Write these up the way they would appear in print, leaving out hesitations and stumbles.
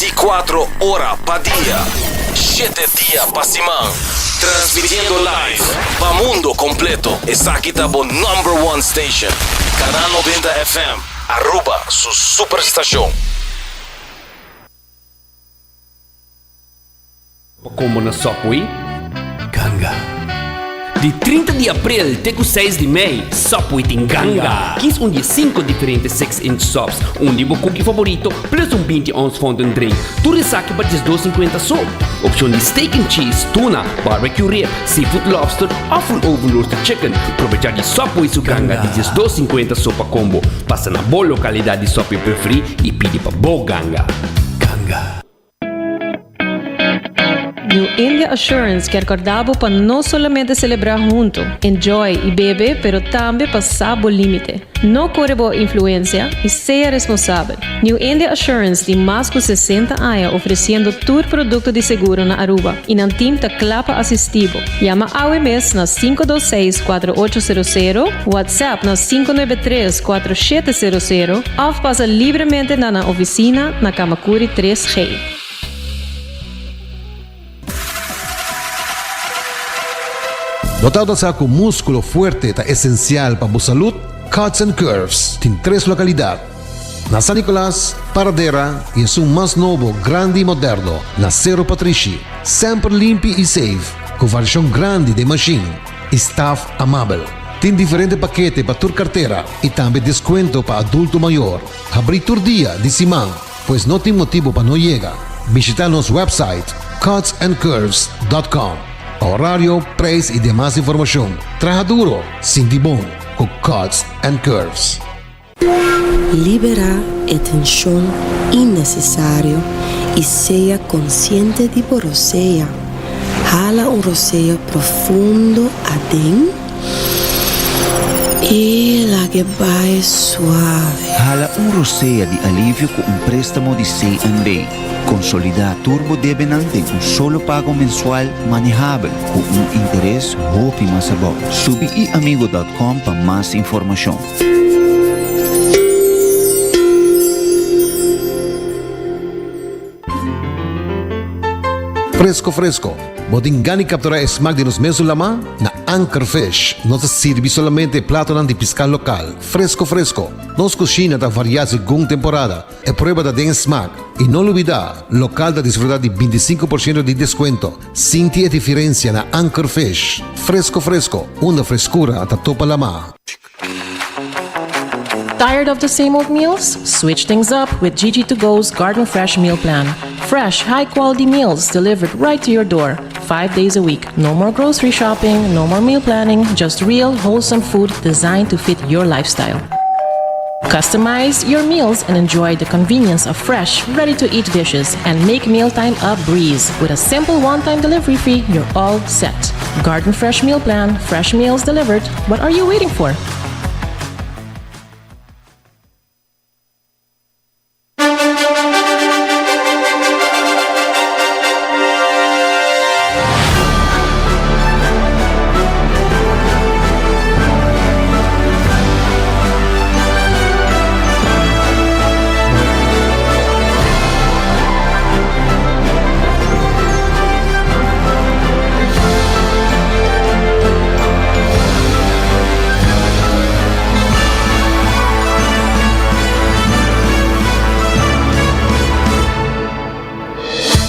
24 ora pa dia, shete dia pa siman. Transmitiendo live pa mundo completo. Esaki ta bo number one station. Canal 90 FM, Aruba su superstacion. Pa combo na Subway? Ganga. Di 30 di april te cu 6 di mei, Subway tin ganga! Kies un di e 5 diferente 6 inch subs, un di bo cookie favorito, plus un 20 ounce fountain drink. Tur esaki pa 12.50 so. Opcion di steak and cheese, tuna, barbecue rib, seafood lobster of un oven roasted chicken. Probecha di Subway su ganga di 12.50 so pa combo. Pasa na bo localidad di Subway preferi y pidi pa bo ganga. Ganga. New India Assurance kier corda bo pa no solamente celebra hunto, enjoy y bebe pero tambe pa sa bo limite. No core bo influencia y sea responsabel. New India Assurance tin mas cu 60 aña ofreciendo tur producto di seguro na Aruba y nan team ta cla pa asisti bo. Yama awe mes na 526 4800, WhatsApp na 593 4700 of pasa libremente na nan oficina na Camacuri 3G. Bo tabata sa ku múskulo fuerte ta esensial pa bo salud? Cuts and Curves tin tres lokalidat, na San Nicolas, Paradera i esun mas nobo, grandi i moderno, na Sero Patrishi. Semper limpi i safe, ku variashon grandi den mashin i staf amabel. Tin diferente pakete pa tur kartera i tambe deskuento pa adulto mayor. Habrí tur dia di siman, pues no tin motibu pa no yega. Bishita nos website cutsandcurves.com pa horario, prijs i demas informashon. Traha duro, sinti bon ku Cuts and Curves. Liberá e tenshon innesesario i sea konsiente di bo rosea. Hala un rosea profundo aden i lag'e bai suave. Hala un rosea di alivio ku un préstamo di CMB. Konsolidá tur bo debenan den un solo pago mensual manehabel ku un interes hopi mas abou. Subi iamigo dòt kòm pa mas informashon. Fresco fresco, bo tin gana di captura e smaak di nos mesun lama? Na Anchor Fish nos ta sirbi solamente e platonan di pisca local, fresco fresco. Nos cushina ta varia segun temporada, e prueba ta den e smaak. Y no lubida, local ta disfruta di 25% di descuento. Sinti e diferencia na Anchor Fish. Fresco fresco, unda frescura ta topa lama. Tired of the same old meals? Switch things up with Gigi to Go's Garden Fresh Meal Plan. Fresh, high quality meals delivered right to your door, five days a week. No more grocery shopping, no more meal planning, just real, wholesome food designed to fit your lifestyle. Customize your meals and enjoy the convenience of fresh, ready to eat dishes and make mealtime a breeze. With a simple one time delivery fee, you're all set. Garden Fresh Meal Plan, fresh meals delivered. What are you waiting for?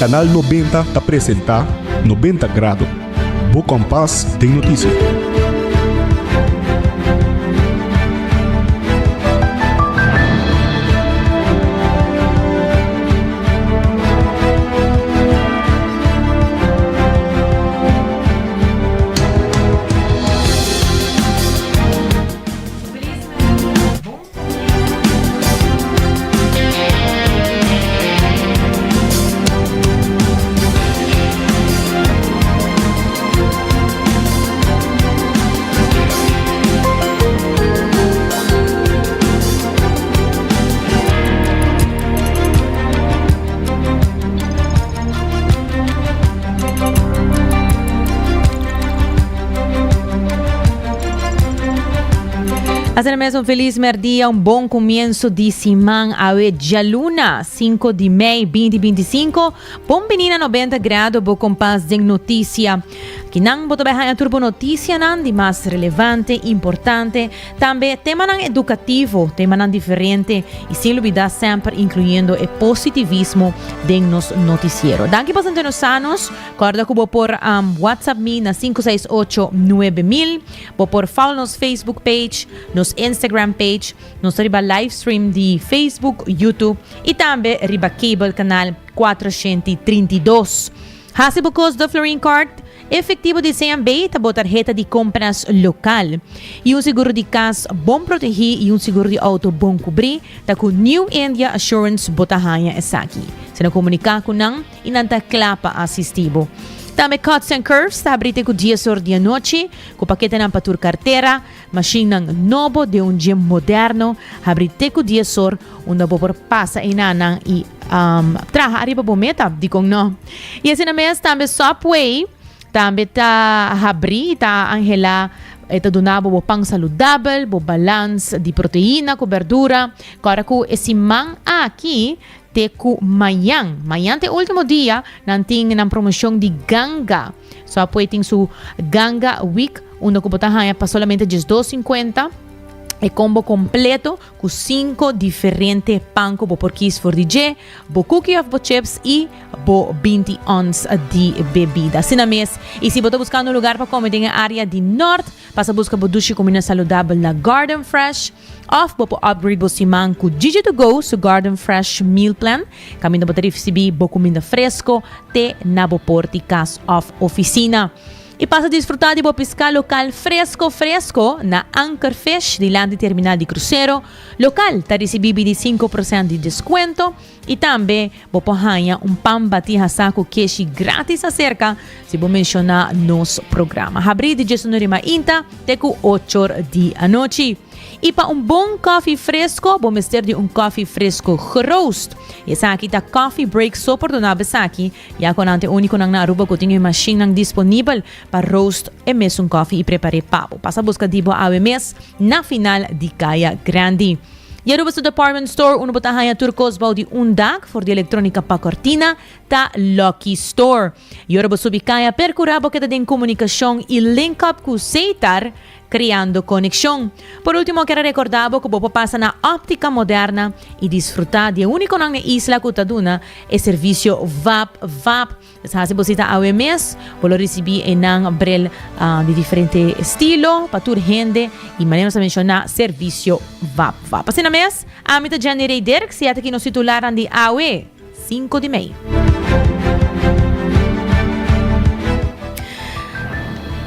Canal 90 ta presenta 90 Grado, bo kompas den notisia. Asina mes un felis merdia, un bon comienso di siman awe djaluna 5 di mei 2025. Bon bini na 90 Grado bo kompas den noticia. Kinan bo ta bai haña tur bo noticianan di mas relevante, importante, tambe temanan educativo, temanan diferente y sin lubida semper incluyendo e positivismo den nos noticiero. Danki pa sintonisa nos. Corda cu bo por um, WhatsApp mi na 568 9000. Bo por follow nos Facebook page, nos Instagram page, nos ta riba live stream di Facebook, YouTube y tambe riba cable canal 432. Hasi bo kos do Florin Card efectivo di CMB ta bo tarheta di compras local. Y un seguro di cas bon protegi y un seguro di auto bon cubri ta cu New India Assurance bo ta haya esaki. Si no comunica cu nan y nan ta cla pa asisti bo. Tambe Cuts and Curves ta habri te cu 10 or di anochi cu paketenan pa tur cartera, Mashinnan nobo den un gym moderno habri te ku dies or unda bo por pasa einanan i traha ariba bo meta, dikon no? I asina mes tambe Subway tambe ta habri i ta anhelá e ta duna bo bo pan saludabel, bo balans di proteina ku berdura. Kòrda ku e siman aki te ku mañan. Mañan ta e ultimo dia, nan tin nan promocion di ganga. Subway tin su Ganga Week, unda ku bo ta haña pa solamente 12,50 e combo completo ku cinco diferente pan ku bo por kies for di dje, bo cookie of bo chips i bo 20 ons di bebida. Asina mes, i si bo ta buscando un lugar pa come den e area di Noord, pasa busca bo dushi comida saludabel na Garden Fresh. Of bo por upgrade bo siman ku Gigi To Go su Garden Fresh Meal Plan, kaminda bo ta risibí bo kuminda fresko te na bo por di kas of ofisina. I pasa disfrutá di bo piská lokal fresko fresko na Anchor Fish dilanti terminal di krusero. Lokal ta risibí 25% di deskuento i tambe bo por haña un pan batí hasá ku keshi gratis aserka si bo menshoná nos programa. Habrí di diesunuri mainta te ku ochor di anochi. I pa un bon koffie fresco, bo mester di un koffie fresco geroost. I esaki ta Coffee Break so por duna bo esaki, ya cu nan ta e uniconan na Aruba cu tin e machinnan disponibel pa roost e mesun koffie i prepar'é pa bo. Pasa busca di bo awe mes na final di Caya Grandi. Di Aruba su Department Store, unda bo ta haña tur cos bou di un dak, for di electronica pa cortina, ta Lucky Store. I ora bo subi caya, percura bo keda den comunicacion i link up cu Setar, Creando conexion. Por ultimo kier a recorda bo cu bo por pasa na Optica Moderna y disfruta di e uniconan na e isla cu ta duna e servicio Vap Vap. Pues haci bo cita awe mes, bo lo ricibi e nan bril di diferente estilo pa tur hende y manera nos a menciona servicio Vap Vap. Asina mes, ami ta Jenny Rey Dirks y ata aki nos titularnan di awe. 5 di mei.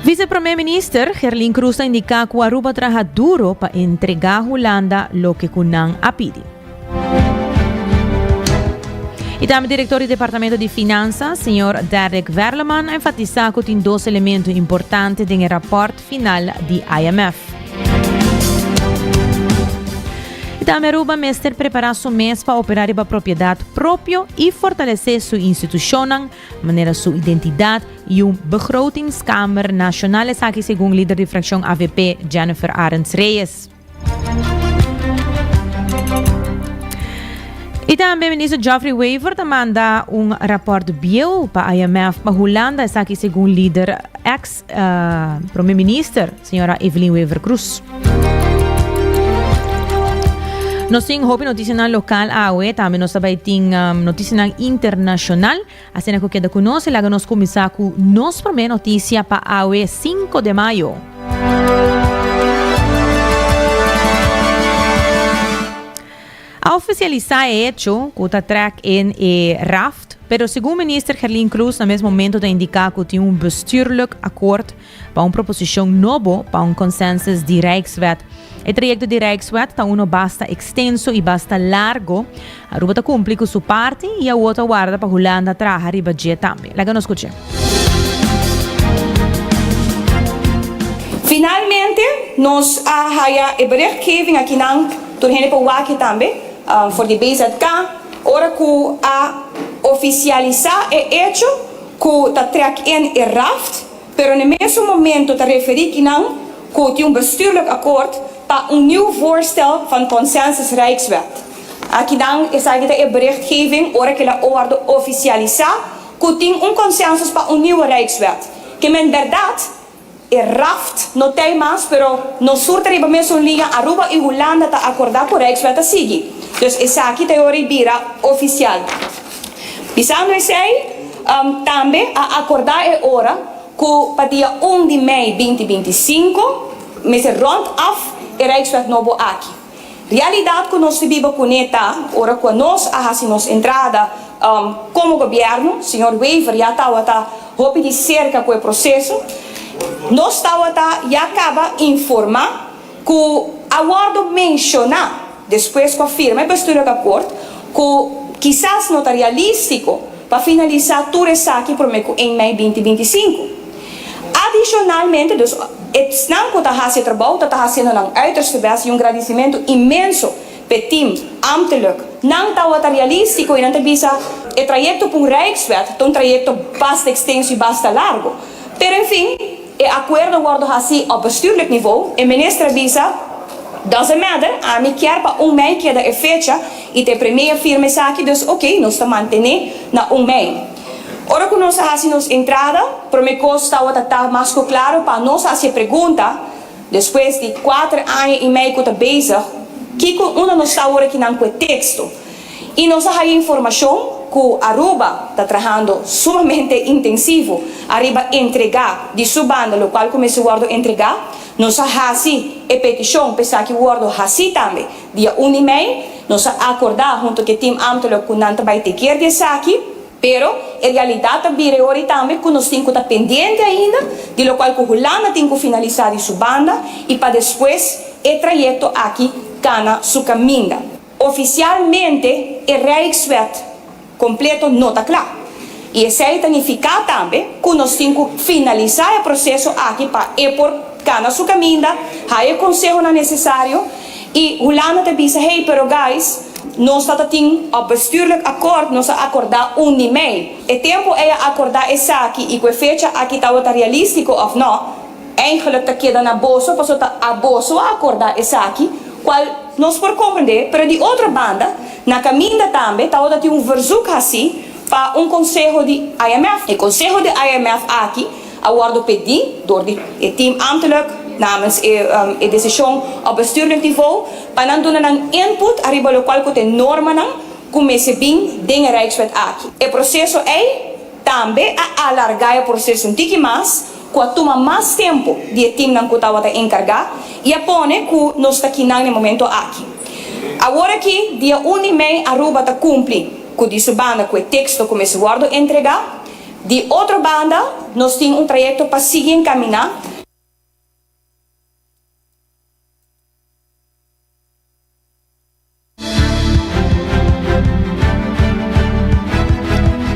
Vice Prome Minister Gerlin Cruz ta indica cu Aruba traha duro pa entrega Hulanda loke cu nan a pidi. Y tambe director di Departamento di Finanza, señor Derek Werleman, a enfatisa cu tin dos elemento importante den e rapport final di IMF. Y tambe Aruba mester prepara su mes pa opera riba propiedad propio y fortalece su institucionnan, manera su identidad y un begrotingskamer nacional, esaki segun lider di fraccion avp Jennifer Arends Reyes. Y tambe minister Geoffrey Wever ta manda un rapport bieu pa IMF pa Hulanda, esaki segun lider ex uh, prome minister, señora Evelyn Wever Croes. Nos tin hopi noticianan local awe, tambe nos tabay tin um, noticianan internacional. Asina ku keda ku nos i laga nos kuminsá ku nos promé notisia pa awe 5 de mayo. A ofisialisá e hecho ku ta trèk in e raft, pero segun minister Gerlien Croes na mes momento ta indiká ku tin un bestuurlijk akkoord pa un proposishon nobo pa un consensus di Rijkswet. E trayekto di Rijkswet ta uno basta ekstenso i basta largo. Aruba ta kumpli ku su parti i awor ta warda pa Hulanda traha riba dje tambe. Laga nos skuch'é. Finalmente nos a haya e berichtgeving akinan tur hende por wak tambe for di BZK ora ku a ofisialisá e echo ku ta trek in e raft. Pero na e mesun momento ta referí kinan ku tin un bestuurlijk akkoord pa. pa un nieuw voorstel van consensus Rijkswet. Akinan esaki ta e berichtgeving ora kila wordo oficialisa cu tin un consensus pa un nieuwe Rijkswet. Ke men berdad e raft no tey mas pero nos sur ta riba mesun liña Aruba y Hulanda ta acorda cu Rijkswet ta sigui. Dus esaki ta e ora y bira oficial. Bisando esey tambe a acorda e ora cu pa dia un di mei 2025 mester rond af e Rijkswet nobo aki. Realidad cu nos ta biba cune ta, ora cu nos a haci nos entrada como gobierno, señor Wever ya tawata hopi di cerca cu e proceso, nos tawata ya caba informa cu a wordo menciona despues cu a firma e bestuurlijk akkoord cu kisas no ta realistico pa finalisa tur esaki prome cu 1 mei 2025. Adicionalmente, dus esnan cu ta haci e trabou ta ta haciendo nan uiterste best y un gradicimento inmenso p'e team ambtelijk. Nan tawata realistico y nan ta bisa e trayecto p'un Rijkswet ta un trayecto basta extenso y basta largo. Pero en fin, e acuerdo wordo haci op bestuurlijk niveau. E minister a bisa, Doesn't matter, ami kier pa 1 mei keda e fecha y ta e prome a firma esaki, dus ok, nos ta mantene na 1 mei. Ora cu nos a haci nos entrada, prome cos tawata ta mas cu claro pa nos haci e pregunta, despues di cuater aña y mei cu ta bezig, kico unda nos ta awor akinan cu e texto? Y nos a haya informacion cu Aruba ta trahando sumamente intensivo ariba entrega di su banda locual cu mester wordo entrega. Nos a haci e peticion p'esaki wordo haci tambe dia 1 di mei. Nos a acorda hunto cu e team ambtelijk cu nan ta bay tekeer di esaki. Pero e realidad ta bira e ora y tambe cu nos tin cu ta pendiente ainda di locual cu Hulanda tin cu finalisa di su banda y pa despues e trayecto aki cana su caminda. Oficialmente e Rijkswet completo no ta cla. Y esey ta nifica tambe cu nos tin cu finalisa e proceso aki pa e por cana su caminda, haya e consehonan necesario. Y Hulanda ta bisa, hey, pero guys, nos ta ta tin op bestuurlijk akkoord, nos a acorda 1 di mei. E tempo ey a acorda esaki y cu e fecha aki tawata realistico of no, Eigenlijk ta keda na boso paso ta aboso a acorda esaki, cual nos por comprende, pero di otro banda, na caminda tambe tawata tin un verzoek haci pa un conseho di IMF. E conseho di IMF aki a wordo pedi door di e team ambtelijk namens e e decision op bestuurlijk niveau pa nan duna nan input ariba locual cu ta e normanan cu mester bin den e Rijkswet aki. E proceso ey Tambe a alargá e proseso un tiki mas, ku a tuma mas tempu di e timnan ku tabata enkargá i a pone ku nos ta kinan na e momento aki. Awor aki, dia 1 di mei Aruba ta kumpli ku di su banda ku e teksto ku mester wòrdu entregá. Di otro banda nos tin un trayekto pa sigui enkaminá.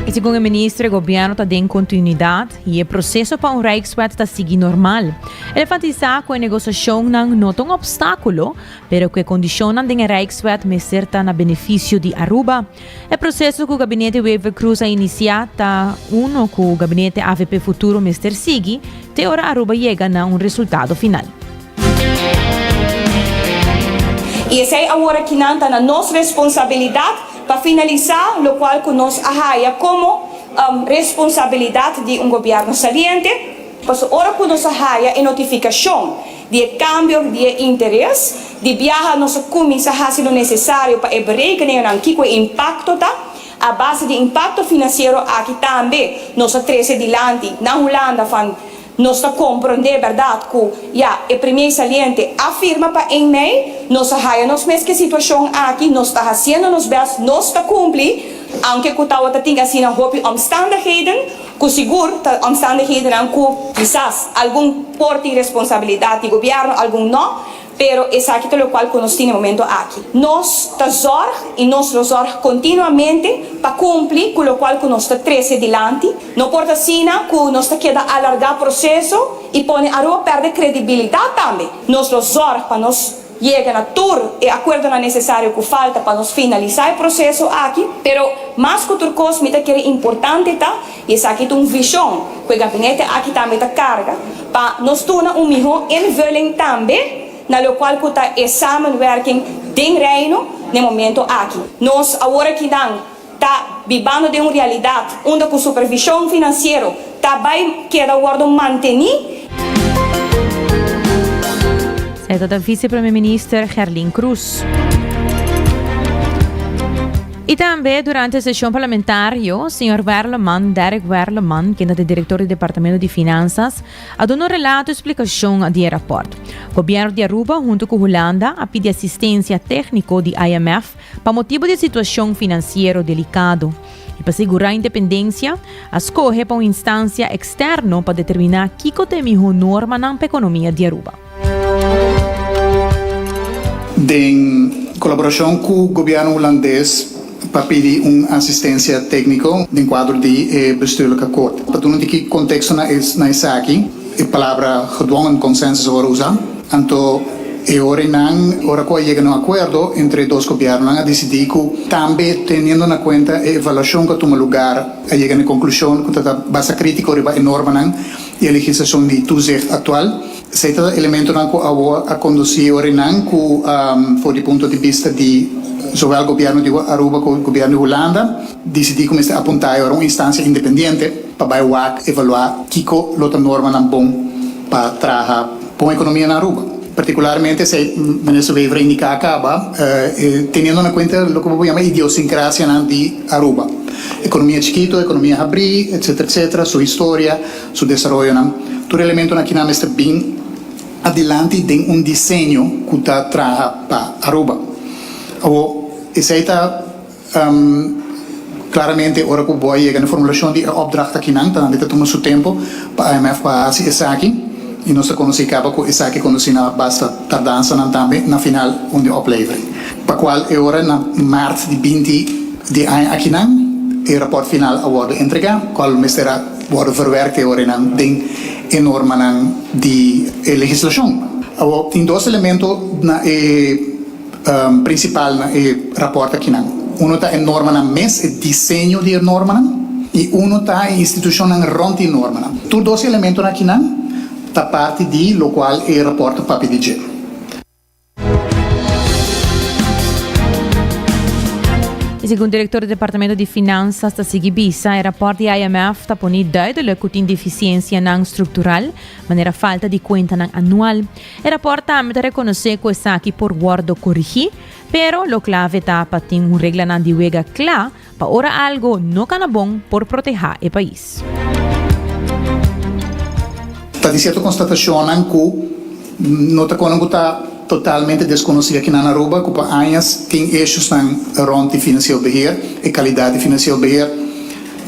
Y segun e minister, e gobierno ta den continuidad y e proceso pa un Rijkswet ta sigui normal. El enfatisa cu e negociacionnan no ta un obstaculo, pero cu e condicionnan den e Rijkswet mester ta na beneficio di Aruba. E proceso cu Gabinete Wever-Croes a inicia ta uno cu Gabinete avp Futuro mester sigui te ora Aruba yega na un resultado final. Y esey awor akinan ta na nos responsabilidad pa finalisa locual cu nos a haya como responsabilidad di un gobierno saliente. Pasobra ora cu nos a haya e notificacion di e cambio di e interes di biaha nos a cuminsa haci lo necesario pa e berekeningennan kico e impacto ta. A base di impacto financiero aki tambe nos a trece dilanti na Hulanda van Nos ta komprondé bèrdat ku, ya, e premier saliente a firma pa 1 mei, nos a haya nos mes ku e situashon aki, nos ta hasiendo nos bèst, nos ta kumpli, aunke ku tawata tin asina hopi omstandigheden, ku sigur ta omstandighedennan ku kisas algun por tin responsabilidat di gobièrnu, algun no. Pero esaki ta locual cu nos tin e momento aki. Nos ta zorg y nos lo zorg continuamente pa cumpli cu locual cu nos ta trece dilanti. No por ta asina cu nos ta keda alarga proceso y pone Aruba perde credibilidad tambe. Nos lo zorg pa nos yega na tur e acuerdonan necesario cu falta pa nos finalisa e proceso aki. Pero mas cu tur cos mi ta kere importante ta Y esaki ta un vision cu e gabinete aki tambe ta carga pa nos duna un miho invulling tambe na locual cu ta e samenwerking den Reino n'e momento aki. Nos awor akinan ta bibando den un realidad unda cu supervision financiero ta bay keda wordo manteni. Esei ta Vice Prome Minister Gerlin Croes. Y tambe durante e sesion parlamentario, señor Werleman, Derek Werleman, kende ta director di Departamento di Finanzas, a duna un relato y splicacion di e rapport. Gobierno di Aruba hunto cu Hulanda a pidi asistencia tecnico di IMF pa motibo di e situacion financiero delicado. Y pa sigura independencia, a scoge pa un instancia externo pa determina kico ta e miho normanan pa economia di Aruba. Den colaboracion cu Gobierno Hulandes pa pidi un asistencia tecnico den cuadro di e Bestuurlijk Akkoord. Pa duna un tiki contexto na esaki, e palabra gedwongen consensus a worde usa. Anto e ora einan, ora cu a yega na un acuerdo entre e dos gobiernonan a dicidi cu tambe teniendo na cuenta e evaluacion cu a tuma lugar a yega na e conclusion cu ta ta basta critico riba e normanan y e legislacion di toezicht actual. Esey ta elementonan cu awor a conduci e ora einan cu for di punto di bista di zowel gobierno di Aruba cu gobierno di Hulanda dicidi cu mester apunta e ora un instancia independiente pa bay wak evalua kico lo ta normanan bon pa traha bon economia na Aruba. Particularmente esey Minister Wever a indica caba, teniendo na cuenta loke bo por yama idiosincrasianan di Aruba. Economia chikito, economia habri, etcetera, etcetera, su historia, su desaroyonan. Tur elementonan akinan mester bin adilanti den un diseño cu ta traha pa Aruba. Awor, esey ta. Claramente ora cu bo a yega na formulacion di e opdracht akinan ta ta tuma su tempo pa IMF pa haci esaki y nos ta conoci caba cu esaki conduci na basta tardansanan tambe na final un di oplevering. Pa cual e ora na maart di binti di aña akinan e rapport final a wordo entrega cual mester a wordo verwerkt e oranan den e normanan di e legislacion. Awor tin dos elemento na e. Principal na e raport akinan. Uno ta e normanan mes, e diseño di e normanan, y uno ta e institucionnan rond di e normanan. Tur dos elementonan akinan ta parti di locual e raport ta papia di dje. Y segun director di Departamento di Finanzas ta sigui bisa, e raport di IMF ta pone duidelijk cu tin deficiencianan structural, manera falta di cuentanan anual. E rapòrt tambe ta rekonosé ku esaki por wòrdu korigí, pero lo klave ta pa tin un reglanan di wega kla pa ora algu no kana bon por protehá e pais. Ta di sierto konstatashonnan ku no ta kono ku ta totalmente deskonosí aki na Aruba ku pa añas tin eshusnan rònt di financieel beheer, e kalidat di financieel beheer.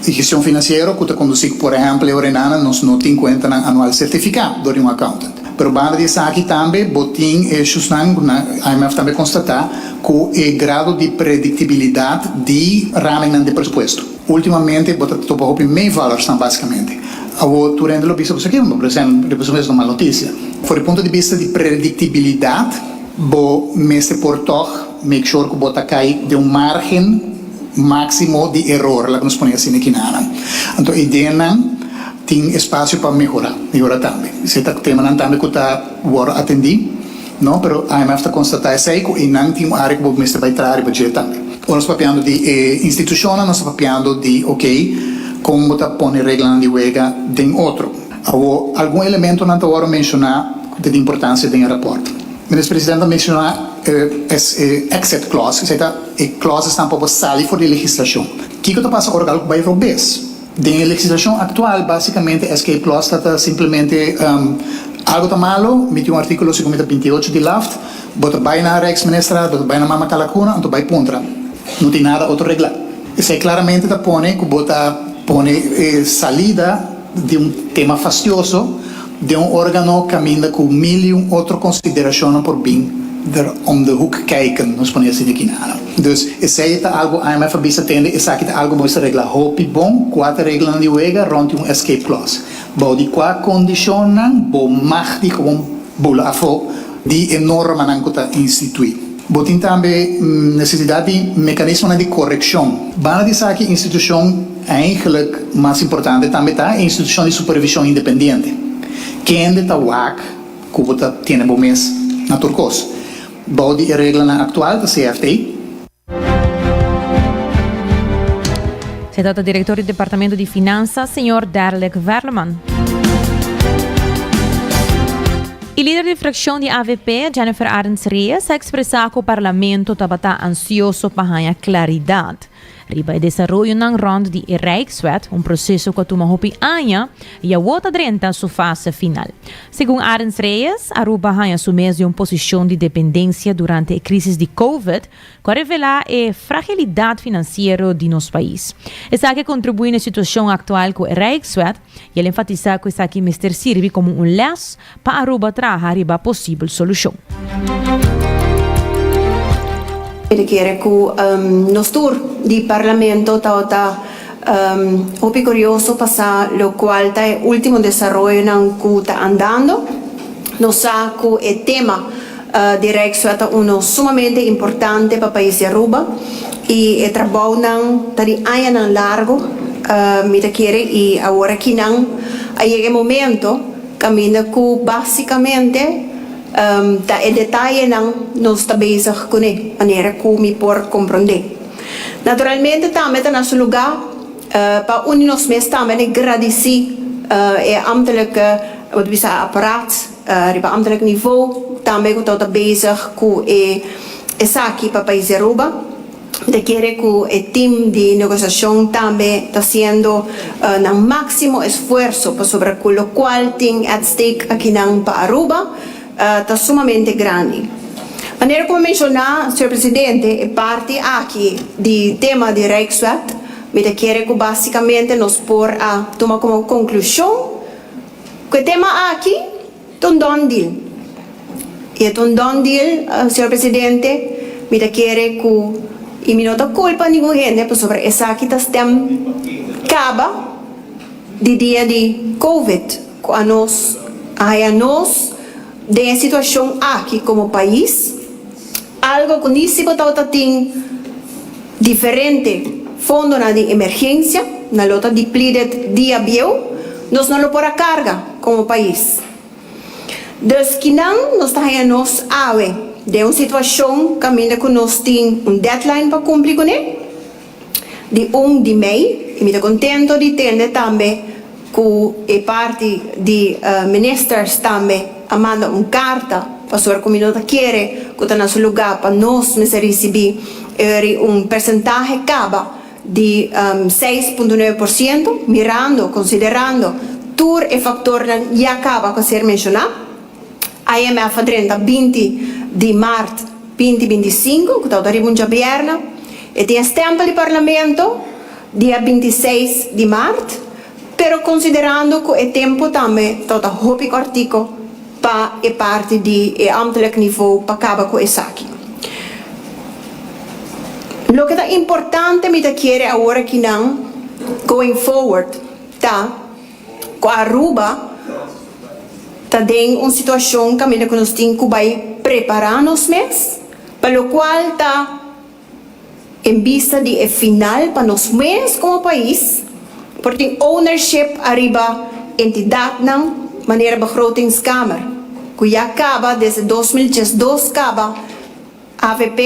E gestion finansiero ku ta kondusí ku por ehèmpel e orenana nos no tin kuentanan anual sertifiká dor di un accountant. Pero banda di esaki tambe bo tin eshusnan ku na IMF tambe konstatá ku e grado di prediktibilidat di ramennan di presupuesto. Ultimamente bo ta topa hopi meevallersnan basikamente. Awor tur hende lo bisa bo sa ke, bo esei no mal notisia. For di punto di bista di prediktibilidat bo mester por tòg make sure ku bo ta kai den un margen. Máksimo di eror, laga nos pone asina kinanan. Anto e ideanan tin espasio pa mehorá, mehorá tambe. Esei ta temanan tambe ku ta wòrdu atendí, no? Pero IMF ta konstatá esei ku einan tin un área ku bo mester bai traha riba dje tambe. Ora nos papiando di e institushonnan, nos ta papiando di okey, kon bo ta pone reglanan di wega den otro. Awor, algun elementonan ta wòrdu menshoná ku ta di importansia den e rapòrt. Minister President a menshoná e exit clause, esei ta e clausesnan pa bo sali for di e legislashon. Kiko ta pasa ora ku algu bai robes? Den e legislashon aktual, basikamente escape clause ta ta simplemente algu ta malo, mi tin un artíkulo segun mi ta 28 di LAFT, bo ta bai na Rijksministerraad, bo ta bai na Mama Kalakuna, anto bai puntra. No tin nada otro reglá. Esei klaramente ta pone ku bo ta pone e salida di un tema fastioso Den un organo caminda cu mil y un otro consideracionnan por bin der om de hoek kijken, nos pone asina aki na. Dus esey ta algo IMF a bisa tende, esaki ta algo bo mester regla hopi bon, cua ta reglanan di wega rond di un escape clause. Bou di cua condicionnan bo mag di gewoon bula afo di e normanan cu ta institui. Bo tin tambe necesidad di mecanismonan di coreccion. Banda di esaki institucion eigenlijk mas importante tambe ta e institucion di supervision independiente. Kende ta wak cu bo ta tene bo mes. na tur kos. Bou di e reglanan aktual ta CFT. Se trata director di Departamento di Finansa, señor Derlik Werleman. E lider di fraccion di avp, Jennifer Arends Reyes, a expresa cu Parlamento tabata ansioso pa haña claridad riba e desaroyonan rond di e Rijkswet, un proceso cu a tuma hopi aña y awo ta drenta su fase final. Segun Arends Reyes, Aruba a haña su mes den un posicion di dependencia durante e crisis di Covid, ku a revelá e fragilidat finansiero di nos pais. Esaki a kontribuí na e situashon aktual ku e Rijkswet i el enfatisá ku esaki mester sirbi komo un lès pa Aruba traha riba posibel solushon. Mi ta kere ku nos tur di Parlamento tabata hopi kurioso pa sa lokual ta e último desaroyonan ku ta andando. Nos sa ku e tema Di Rijkswet ta uno sumamente importante pa pais di Aruba y e trabounan ta di añanan largo, mi ta kere y awor akinan a yega e momento caminda cu basicamente ta e detayenan nos ta bezig cune, manera cu mi por compronde. Naturalmente tambe ta na su lugar pa uni nos mes tambe na gradici e ambtelijke, bo ta bisa aparaat, Riba ambtelijk niveau tambe ku ta bezig ku e esaki pa pais di Aruba. Mi ta kere ku e team di negosiashon tambe ta hasiendo nan máksimo esfuerso pasobra ku lokual tin at stake akinan pa Aruba ta sumamente grandi. Manera ku mi menshoná, señor presidente, e parti aki di tema di Rijkswet mi ta kere ku básikamente nos por a tuma komo konklushon Ku e tema aki ta un done deal. I e ta un done deal, señor presidente, mi ta kere ku, i mi no ta kulpa ningun hende pasobra esaki ta stem kaba di dia di covid ku anos a haya nos den e situashon aki komo pais. Algo ku ni si bo tabata tin diferente fondonan di emergensia, nan lo ta depleted dia bieu, nos no lo por a karga komo pais. Dus kinan nos ta haña nos awe den un situashon kaminda ku nos tin un deadline pa kumpli kuné? Di un di mei, i mi ta kontento di tende tambe ku e parti di ministers tambe a manda un karta pasobra ku mi no ta kere ku ta na su lugá pa nos mester risibí eri un persentahe kaba di 6,9%, mirando, konsiderando tur e faktornan ya kaba ku a ser menshoná. IMF a drenta 20 di mart 2025, ku tabata riba un djabièrnè. E tin e stèmpel di Parlamento dia 26 di mart, pero konsiderando ku e tempu tambe tabata hopi kòrtiko pa e parti di e ambtelijk nivo pa kaba ku esaki. Loke ta importante mi ta kere awor akinan going forward ta ku Aruba ta den un situashon kaminda ku nos tin ku bai prepará nos mes pa lokual ta en bista di e final pa nos mes komo pais por tin ownership ariba entidatnan manera Begrotingskamer ku ya kaba desde 2012 kaba Avp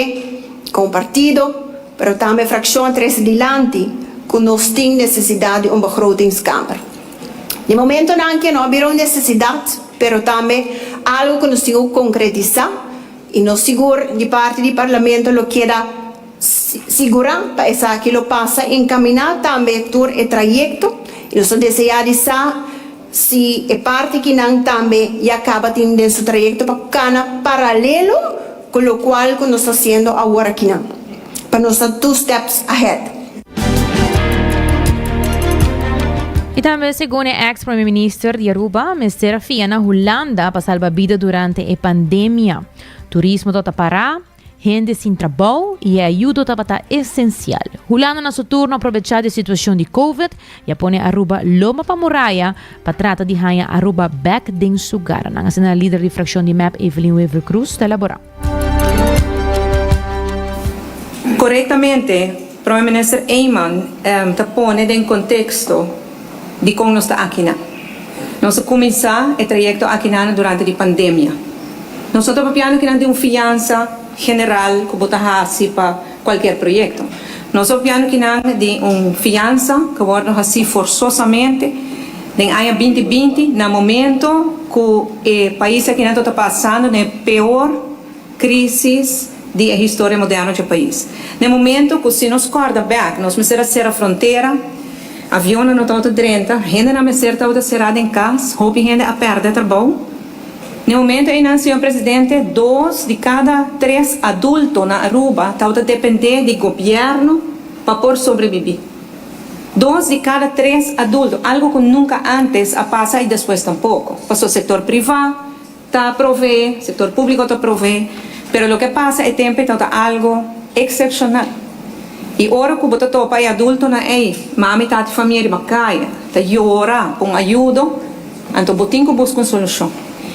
komo partido, pero tambe frakshon a trese dilanti ku nos tin nesesidat di un begrotingskamer. Di momentonan ke no a bira un nesesidat, pero tambe algu ku nos tin ku konkretisá i nos sigur di parti di Parlamento lo keda sigurá pa esaki lo pasa enkaminá tambe tur e trayekto i nos ta deseá di sa Si e parti kinan tambe ya caba tin den su trayecto pa cana paralelo cu locual cu nos ta haciendo awor akinan, pa nos ta two steps ahead. Y tambe segun e ex prome minister di Aruba mester a fia na Hulanda pa salba bida durante e pandemia. Turismo ta ta para. Hende sin trabou i e ayudo tabata esensial. Hulanda na su turno a probechá di e situashon di Covid i a pone Aruba loma pa muraya pa trata di haña Aruba bèk den su garanan, asina lider di frakshon di mep Evelyn Wever-Croes ta elaborá. Korektamente, Prome Minister Eman ta pone den konteksto dikon nos ta akinan. Nos a kuminsá e trayekto akinan durante di pandemia. Nos no ta papiando kinan di un fiansa general ku bo ta hasi pa kualkier proyekto. Nos ta papiando kinan di un fiansa ku a wòrdu hasí forsosamente den aña 2020 na momento ku e pais akinan ta pasando den e peor Crisis di e historia moderno dje pais. Na e momento cu si nos corda bek, nos mester a cera frontera, avionnan no tabata drenta, hendenan mester tabata cera den cas, hopi hende a perde trabou. Na e momento eynan, señor Presidente, dos di cada tres adulto na Aruba tabata depende di gobierno pa por sobrebibi. Dos di cada tres adulto, algo cu nunca antes a pasa y despues tampoco, pasobra sector priva, Ta proveé, sector público ta proveé, pero loke a pasa e tempo ei tabata algo excepcional. Y ora cu bo ta topa e adultonan ei, mami, tati, famia riba caya, ta yora pa un ayudo, anto bo tin cu busca un solucion.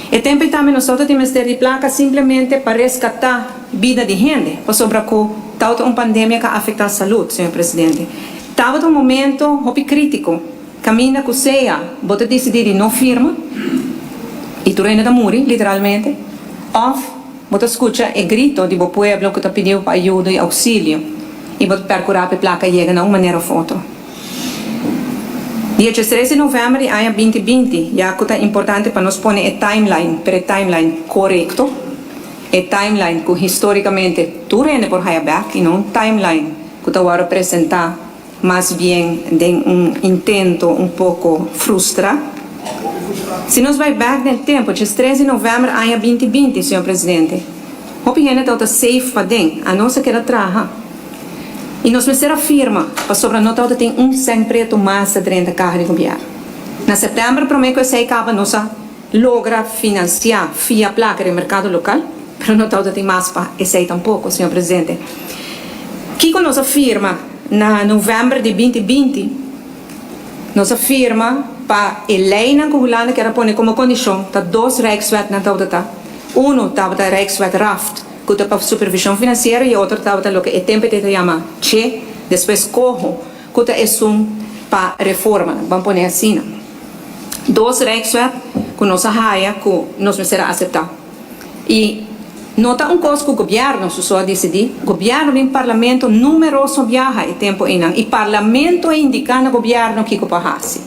E tempo ei tambe nos tabata tin mester di placa simplemente pa rescata bida di hende, pasobra cu tabata un pandemia cu a afecta salud, señor Presidente. Tabata un momento hopi critico. Caminda cu sea bo ta dicidi di no firma y tur hende ta muri, literalmente, of bo ta scucha e grito di bo pueblo cu ta pidi bo pa ayudo y auxilio y bo ta percura pa e placa yega na un manera of otro. Dia 13 di november di aña 2020, ya cu ta importante pa nos pone e timeline, pero e timeline corecto, e timeline cu historicamente tur hende por haya bek y no un timeline cu ta worde presenta Mas bien den un intento un poco frustra. Si nos bay bek den tempo, djes tres di november aña 2020, señor Presidente, hopi hende tabata safe paden, anos a keda traha. Y nos mester a firma, pasobra no tabata tin un cent preto mas ta drenta caha di gobierno. Na september prome cu esey caba nos a logra financia fia placa den mercado local, pero no tabata tin mas pa esey tampoco, señor Presidente. Kico nos a firma na november di 2020? Nos a firma pa e leynan cu Hulanda kier a pone como condicion ta dos Rijkswetnan tabata ta. Uno tabata Rijkswet Raft cu ta pa supervision financiero y e otro tabata loke e tempo e ta yama che, despues coho, cu ta esun pa reformanan, ban pone asina. Dos Rijkswet cu nos a haya cu nos mester a acepta. Y no ta un cos cu gobierno su so a dicidi. Gobierno bin Parlamento numeroso biaha e tempo eynan y Parlamento a indica na gobierno kico pa haci.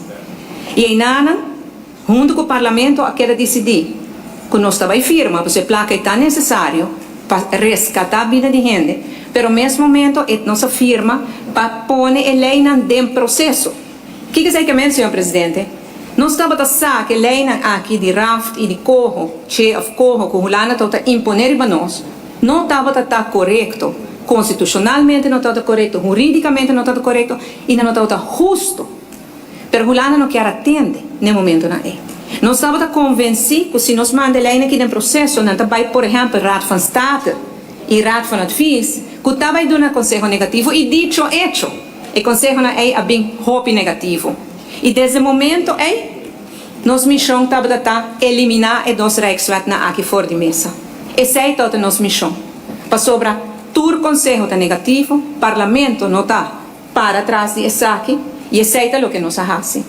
Y eynanan hunto cu Parlamento a keda dicidi cu nos ta bay firma pasobra e placa ey ta necesario pa rescata bida di hende, pero mes momento e nos a firma pa pone e leynan den proceso. Kiko esei ke men, señor Presidente? Nos tabata sa ke leinan aki di raft i di koho, che of koho ku Hulanda tabata impone riba nos, no tabata ta korekto, konstitushonalmente no tabata korekto, huridikamente no tabata korekto i nan no tabata husto. Pero Hulanda no kier a tende n'e momentonan ei. Nos tabata konvensí ku si nos manda e leinan aki den proseso, nan ta bai por ehèmpel Raad van State i Raad van Advies ku ta bai duna konseho negativo i dicho hecho. E konsehonan ei a bin hopi negativo. I desde momento ei, nos mishon tabata ta eliminá e dos Rijkswetnan aki for di mesa. Esei tabata nos mishon. Pasobra tur konseho ta negativo, Parlamento no ta para tras di esaki, i esei ta loke nos a hasi.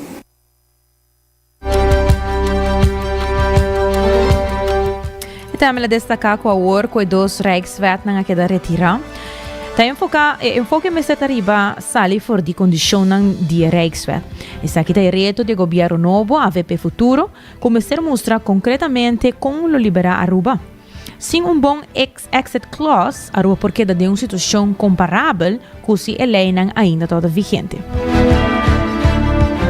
E tambe la destaká ku awor ku e dos Rijkswetnan a keda retirá, ta enfoká e enfoke mester ta riba sali for di kondishonnan di e Rijkswet. Esaki ta e reto di e gobièrnu nobo, avp Futuro, ku mester mustra konkretamente kon lo liberá Aruba. Sin un bon exit clause, Aruba por keda den un situacion comparabel cu si e leynan ainda tabata vigente.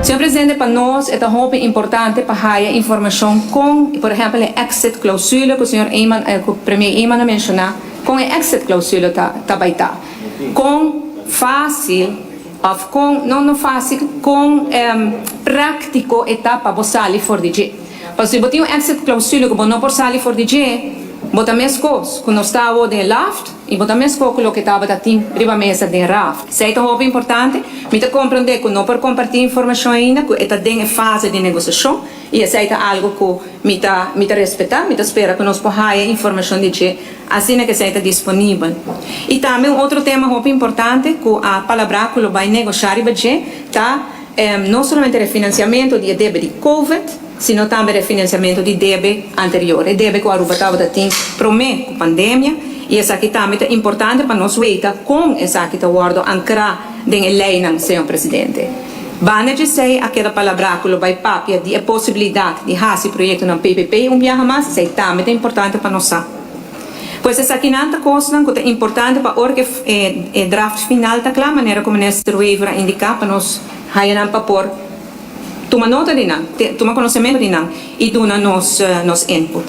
Señor Presidente, pa nos e ta hopi importante pa haya informacion con, por ehempel, e exit clausule cu señor Eman, cu Premier Eman a menciona, con e exit clausule ta ta bay ta. Con facil of con, no no facil, con practico e ta pa bo sali for di dje. Pasobra si bo tin un exit clausule cu bo no por sali for di dje, bo ta mescos cu nos ta awo den e laft y bo ta mescos cu loke tabata tin riba mesa den raft. Esey ta hopi importante. Mi ta comprende cu no por comparti informacion ainda, cu e ta den e fase di negociacion y esey ta algo cu mi ta mi ta respeta. Mi ta spera cu nos por haya informacion di dje asina cu esey ta disponibel. Y tambe un otro tema hopi importante cu a palabra cu lo bay negocia riba dje ta no solamente refinanciamento di e debe di covid. sino tambe refinanciamento di debe anterior, e debe cu Aruba tabata tin prome cu pandemia, y esaki tambe ta importante pa nos weta con esaki ta wordo ancra den e leynan, señor Presidente. Banda djesey a keda palabrá cu lo bay papia di e posibilidad di haci proyectonan PPP un biaha mas, esey tambe ta importante pa nos sa. Pues esakinan ta cosnan cu ta importante pa ora cu e draft final ta cla, manera cu Minister Wever a indica, pa nos haya nan pa por tuma nota di nan, tuma conocemento di nan y duna nos nos input.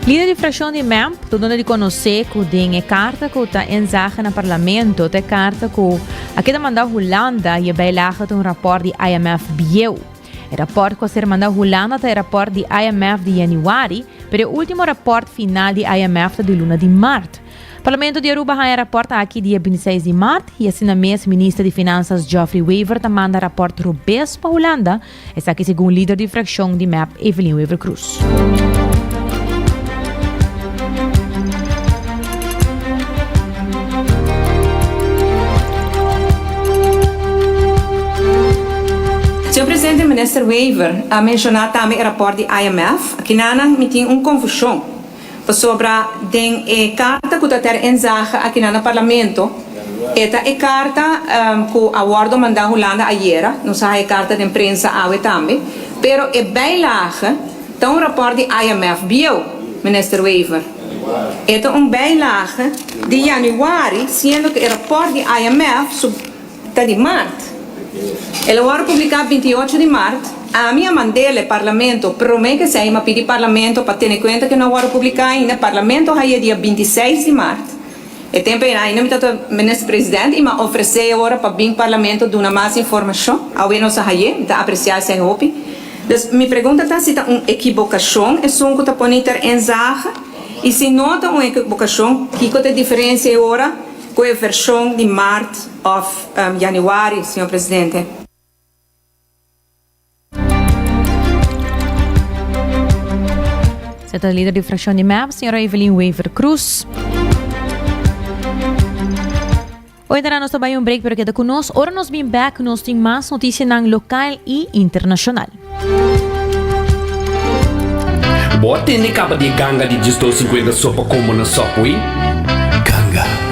Lider di fraccion di mep ta duna di conoce cu den e carta cu ta inzage na Parlamento ta e carta cu a keda manda Hulanda y e bijlage ta un rapport di IMF bieu. E rapport cu a ser manda Hulanda ta e rapport di IMF di januari, pero e ultimo rapport final di IMF ta di luna di maart. Parlamento di Aruba haña rapòrt aki dia bintiseis di mart i asina mes Minister di Finansas Geoffrey Wever ta manda rapòrt robes pa Hulanda, esaki segun lider di frakshon di mep Evelyn Wever-Croes. Señor Presidente, Minister Wever a menciona tambe e raport di IMF. Akinanan mi tin un confusion. Pasobra den e karta ku ta ter inzage akinan na Parlamento, e ta e karta ku a wòrdu mandá Hulanda ayera, nos a haña e karta den prensa awe tambe, pero e bijlage ta un rapòrt di IMF bieu, Minister Wever. E ta un bijlage di yanüari, siendo ku e rapòrt di IMF su. Ta di mart. El a wòrdu publiká 28 di mart. Ami a mand'el e Parlamento promé ke esei, m'a pidi Parlamento pa tene kuenta ke no a wòrdu publiká ainda. Parlamento haye dia 26 di mart. E tempu ei ainda mi tabata Minister President i m'a ofresé e ora pa bin Parlamento duna mas informashon. Awe nos a haye, mi ta apresiá esei hopi. Dus mi pregunta ta si ta un ekibokashon esun ku ta pone ter inzage i si no ta un ekibokashon kiko ta e diferensia e ora? Ku e vershon di mart òf yanüari, señor presidente. Esei ta lider di frakshon di mep, señora Evelyn Wever-Croes. Hoy dará nos ta bai un break, pero keda ku nos. Ora nos bin back, nos tin mas noticianan lokal i internashonal. Bo a tende kaba di e ganga di diesdos sinkuenta sopa kombo na Subway? Ganga.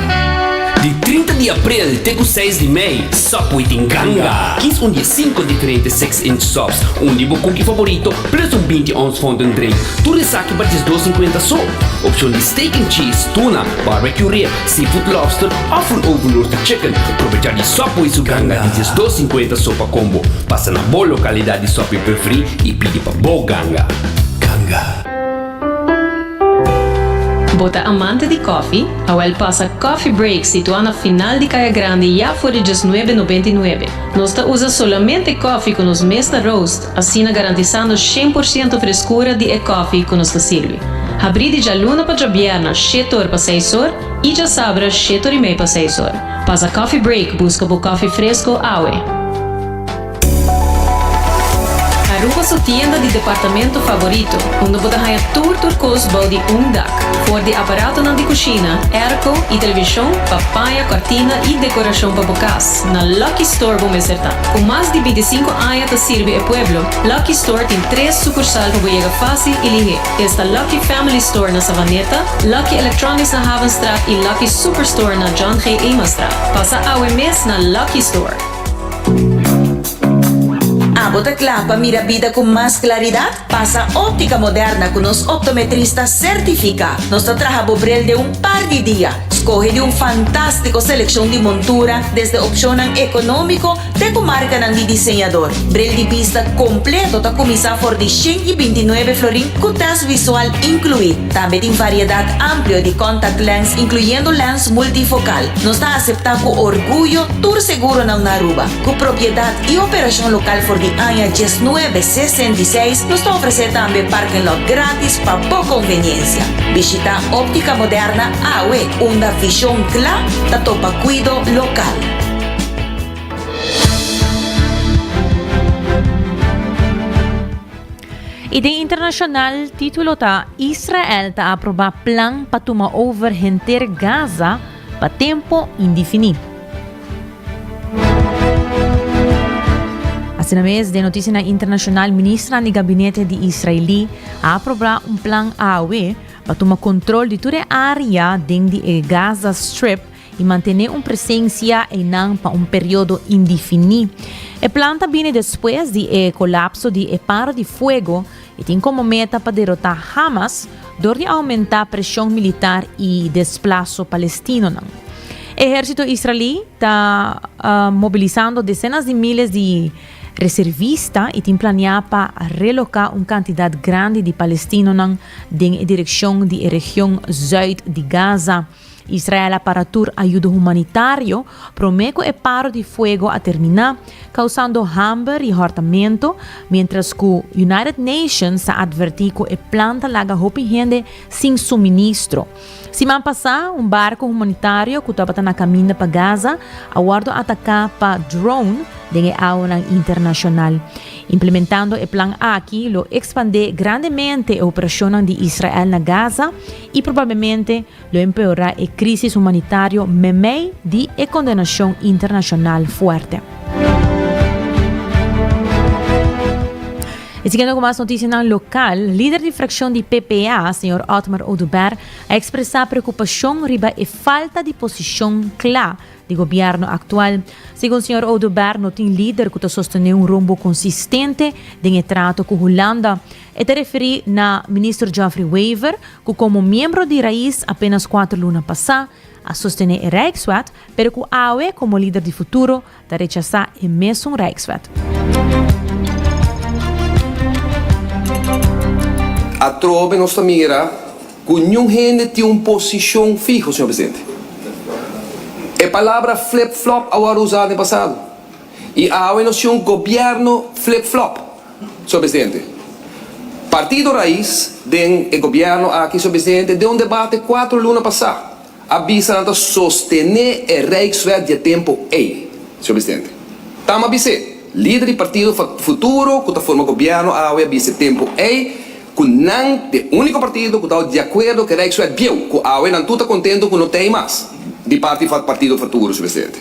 Di 30 di aprel te ku seis di mei, Subway tin ganga! Kis un di e sinku diferente six inch subs, un di bo cookie favorito plus un 20 ons fountain drink. Tur esaki pa diesdos sinkuenta so. Opshon di steak and cheese, tuna, barbecue rib, seafood lobster òf un oven roasted chicken. Probechá di Subway su ganga di diesdos sinkuenta sopa kombo. Pasa na bo lokalidat di Subway preferí i pidi pa bo ganga. Ganga. Bo ta amante di kòfi? Awèl pasa Coffee Break situá na final di Kaya Grandi ya for di diesnuebe nobenta i nuebe. Nos ta usa solamente kòfi ku nos mes ta roast, asina garantisando shen por siento freskura di e kòfi ku nos ta sirbi. Habrí di djaluna pa djabièrna shete or pa seis or i djasabra shete or i mei pa seis or. Pasa Coffee Break buska bo kòfi fresko awe. Aruba su tienda di departamento favorito, unda bo ta haña tur tur kos bou di un dak. For di aparatonan di kushina, airco i televishon pa paña, kòrtina i dekorashon pa bo kas, na Lucky Store bo mester ta. Ku mas di bintisinku aña ta sirbi e pueblo, Lucky Store tin tres sukursal pa bo yega fásil i lihé. Esta Lucky Family Store na Savaneta, Lucky Electronics na Havenstraat i Lucky Superstore na John G. Emastraat. Pasa awe mes na Lucky Store. Abo ta kla pa mira bida ku mas klaridat? Pasa Óptica Moderna ku nos optometrista sertifiká. Nos ta traha bo bril den un par di dia. Skohe di un fantástiko selekshon di montura, desde opshonnan ekonómiko te ku markanan di diseñador. Bril di bista kompleto ta kuminsá for di 129 florin ku tèst visual inkluí. Tambe tin variedat amplio di contact lens inkluyendo lens multifokal. Nos ta aseptá ku orguyo tur seguronan na Aruba. Ku propiedat i operashon lokal for di aña 1966, nos ta ofresé tambe parking lot gratis pa bo konveniensia. Bishitá Óptica Moderna awe, unda vishon kla ta topa kuido lokal. I den internashonal título ta Israel ta aprobá plan pa tuma over henter Gaza pa tempo indefiní. Asina mes, den noticianan internacional, ministernan di gabinete di Israeli a aproba un plan awe pa tuma control di tur e area den di e Gaza Strip y mantene un presencia eynan pa un periodo indifini. E plan ta bini despues di e colapso di e paro di fuego y tin como meta pa derota Hamas dor di aumenta presion militar y desplaso palestinonan. Ehercito Israeli ta mobilisando decenas di miles di reservista y tin planea pa reloca un cantidad grandi di palestinonan den e direccion di e region zuid di Gaza. Israel a para tur ayudo humanitario promé ku e paro di fuego a terminá, kausando hamber i hòrtamentu, miéntras ku United Nations ta atvertí ku e plan ta laga hopi hende sin suministro. Siman pasá, un barku humanitario ku tabata na kaminda pa Gaza a wòrdu ataká pa drone den e awanan internashonal. Implementando e plan aki lo ekspandé grandemente e operashonnan di Israel na Gaza i probablemente Lo empeorá e krísis humanitario memei di e kondenashon internashonal fuerte. E siguiendo ku mas notisianan lokal, lider di frakshon di PPA, señor Otmar Oduber, a ekspresá preokupashon riba e falta di posishon kla di gobièrnu aktual. Segun señor Oduber no tin lider ku ta sostené un rumbo konsistente den e trato ku Hulanda. E ta referí na Minister Geoffrey Wever, ku komo miembro di Raiz apenas kuater luna pasá a sostené e Rijkswet, pero ku awe komo lider di Futuro ta rechasá e mesun Rijkswet. Atrobe nos ta mira ku niun hende tin un posishon fiho, señor presidente. E palabra flip-flop a wòrdu usá den pasado i awe nos tin un gobièrnu flip-flop. Señor Presidente, Partido Raiz den e gobierno aki, señor Presidente, den un debate cuatro luna pasá a bisa nan ta sostene e Rijkswet di e tempo ey, señor Presidente. Tama bis'é, lider di Partido Futuro cu ta forma gobierno awe a bisa e tempo ey cu nan t'e unico partido cu ta di acuerdo cu e Rijkswet bieu, cu awe nan tur ta contento cu no t'ey mas di parti Partido Futuro, señor Presidente.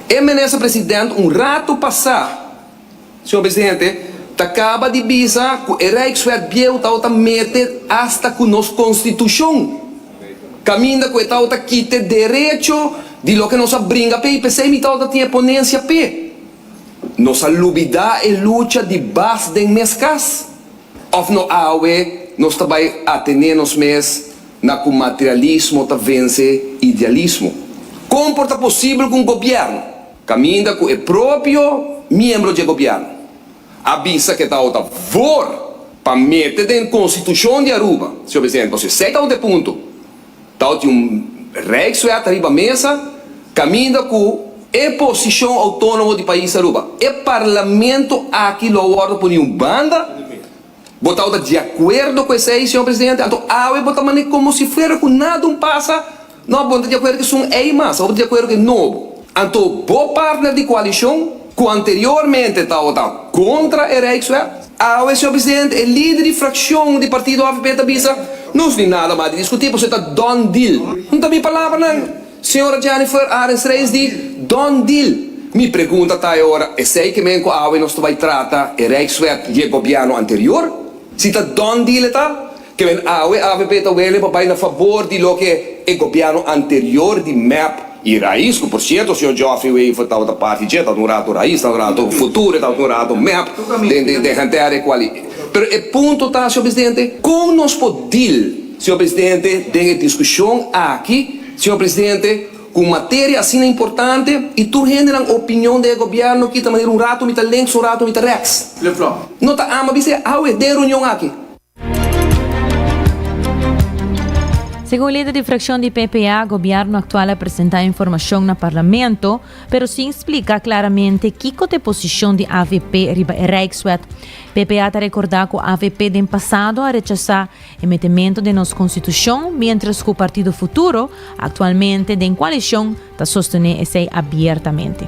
E Minister President un rato pasá. Señor Presidente, ta caba di bisa cu e Rijkswet bieu tawata mete hasta cu nos Constitucion, caminda cu e tawata kita e derecho di loke nos a bringa p'e y p'esey mi tawata tin e ponencia p'e. Nos a lubida e lucha di bas den mes cas? Of no awe nos ta bay atene nos mes na cu materialismo ta vence idealismo? Con por ta posibel cu un gobierno Caminda cu e propio miembro dje gobierno a bisa cu e tawata voor pa mete den constitucion di Aruba, señor presidente, pasobra esey tawata e punto. Tawata un Rijkswet ariba mesa caminda cu e posicion autonomo di pais Aruba, e parlamento aki lo a wordo poni un banda. Bo tabata di akuerdo ku esei, señor presidente? Anto awe bo ta manera komo si fuera ku nada un pasa. No, bo no ta di akuerdo ku esun ei mas, bo ta di akuerdo ku e nobo. Anto bo partner di koalishon, ku anteriormente tabata kontra e Rijkswet, awe, señor presidente, e lider di frakshon di partido avp ta bisa, Nos ni nada mas di diskutí, pasobra e ta done deal. No ta mi palabranan. Señora Jennifer Arends Reis di Done Deal. Mi pregunta ta e ora, esey ke men ku awe nos ta bai trata e Rijkswet di e gobièrnu anterior? Si ta done deal e ta, ke men awe avp ta wele pa bai na fabor di loke e gobièrnu anterior di mep i Raiz, ku por sierto señor Geoffrey Wever tabata parti dje, tabata un rato Raiz, tabata un rato Futuro, tabata un rato mep den den henter e kuali. Pero e punto ta, señor presidente, kon nos por deal, señor presidente, den e diskushon aki, Señor Presidente, cu un materia asina importante y tur hende nan opinion den e gobierno kita manera un rato mi ta links un rato mi ta rechts. No ta ama bisa awe den reunion aki. Segun lider di fraccion di PPA, gobierno actual a presenta informacion na Parlamento, pero sin splica claramente kico ta e posicion di avp riba e Rijkswet. PPA ta recorda cu avp den pasado a rechasa E metemento den nos Constitucion, mientras cu Partido Futuro, actualmente den coalicion, ta sostene esey abiertamente.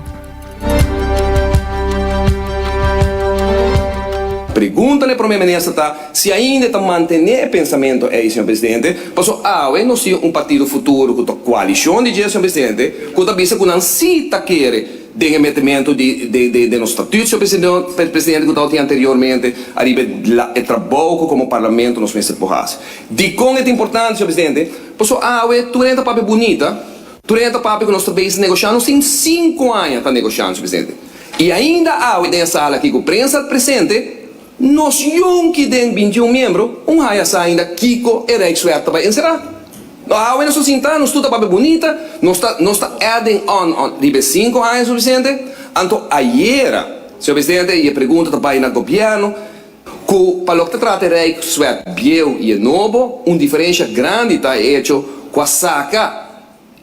Pregunta na e Prome Minister ta si ainda e ta mantene e pensamento ey, señor Presidente, pasobra awe nos tin un Partido Futuro cu ta coalicion di dje, señor Presidente, cu ta bisa cu nan si ta kere. den e metemento di den nos statuut, señor presidente, ku tabatin anteriormente ariba e trabou ku komo parlamento nos mester por hasi. Dikon e ta importante, señor presidente? Pasobra awe tur hende ta papia bunita, tur hende ta papia ku nos ta bezig negoshá, nos tin sinku aña ta negoshando, señor presidente, i ainda awe den e sala aki ku prensa presente, Nos yonki den bintiun miembro un haya sa ainda kiko e Rijkswet ta bai enserá. No awe nos ta sinta, nos tur ta papia bunita, nos ta nos ta adding on on riba e sinku aña sufisiente. Anto ayera, señor presidente, i e pregunta ta bai na gobièrnu, ku pa loke ta trata e Rijkswet bieu i e nobo, un diferensha grandi ta e echo ku a saka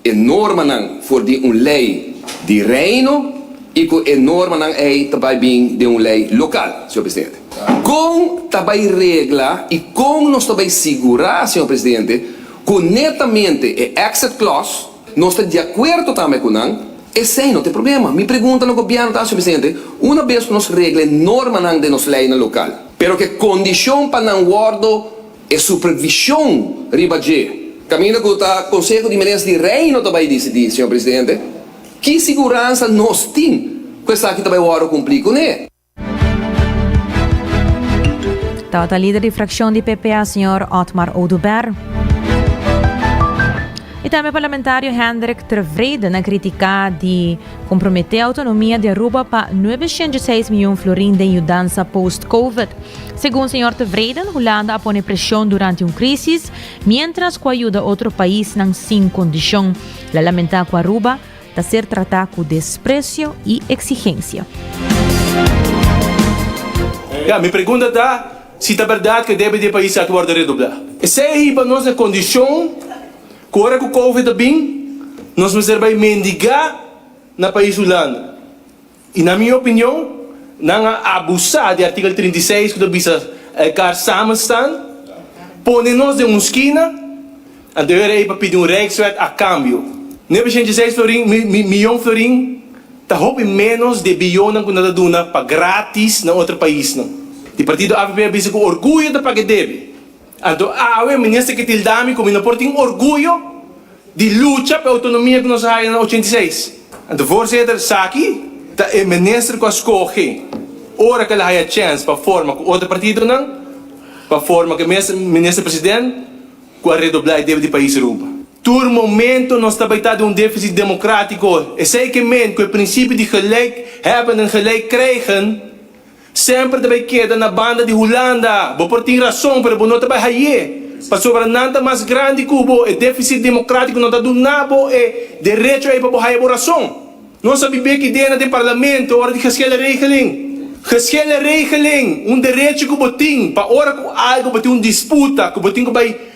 e normanan for di un lei di Reino i ku e normanan ei ta bai bin den un lei lokal, señor presidente. Kon ta bai regla i kon nos ta bai sigurá, señor presidente, ku netamente e exit clause, nos ta di akuerdo tambe ku nan, esei no ta e problema. Mi pregunta na gobièrnu ta, señor presidente, una bes ku nos regla e normanan den nos leinan lokal, pero ku e kondishon pa nan wòrdu E supervision riba dje. Caminda cu ta Conseho di Minister di Reino ta bay dicidi, señor Presidente, ki siguransa nos tin cu esaki ta bay wordo cumpli cune? Tabata lider di fraccion di PPA, señor Otmar Oduber. Y tambe parlamentario Hendrik Tevreden a critica di compromete autonomia di Aruba pa 906 miyon florin den yudansa post-Covid. Segun señor Tevreden, Hulanda a pone presion durante un crisis, mientras cu a yuda otro paisnan sin condicion. El a lamenta cu Aruba ta ser trata cu desprecio y exigencia. Ya, mi pregunta ta si ta berdad cu e debe di e pais aki wordo redobla. Esey a hiba nos na e condicion cu ora cu Covid a bin, nos mester bay mendiga na pais Hulanda. Y na mi opinion, nan a abusa di artikel 36 cu ta bisa elkaar samen staan, pone nos den un skina, anto e ora ey pa pidi un rijkswet a cambio. 906 florin, miyon florin ta hopi menos di e biyonnan cu nan ta duna pa gratis na otro paisnan. Di partido avp a bisa cu orguyo ta paga e debe. Anto awe minister ke tilda mi ku mi no por tin orguyo di lucha pa e outonomia ku nos a haya na 86. Anto voorzitter, saki ta e minister ku a skohe ora ku el a haya chèns pa forma ku otro partidonan, pa forma ku e mes minister president ku a redoblá e debe di pais Aruba. Tur momento nos ta bai ta den un deficit democratico, esey ke men ku e principio di gelijk hebben en gelijk krijgen, Semper ta bai keda na banda di Hulanda. Bo por tin rason, pero bo no ta bai haye. Pasobra nan ta mas grandi ku bo. E deficit democratico no ta duna bo e derecho ei pa bo haya bo rason. Nos a bib'é ki dena den parlamento ora di geschillenregeling. Geschillenregeling, un derecho ku bo tin pa ora ku algo bo tin un disputa ku bo tin ku bai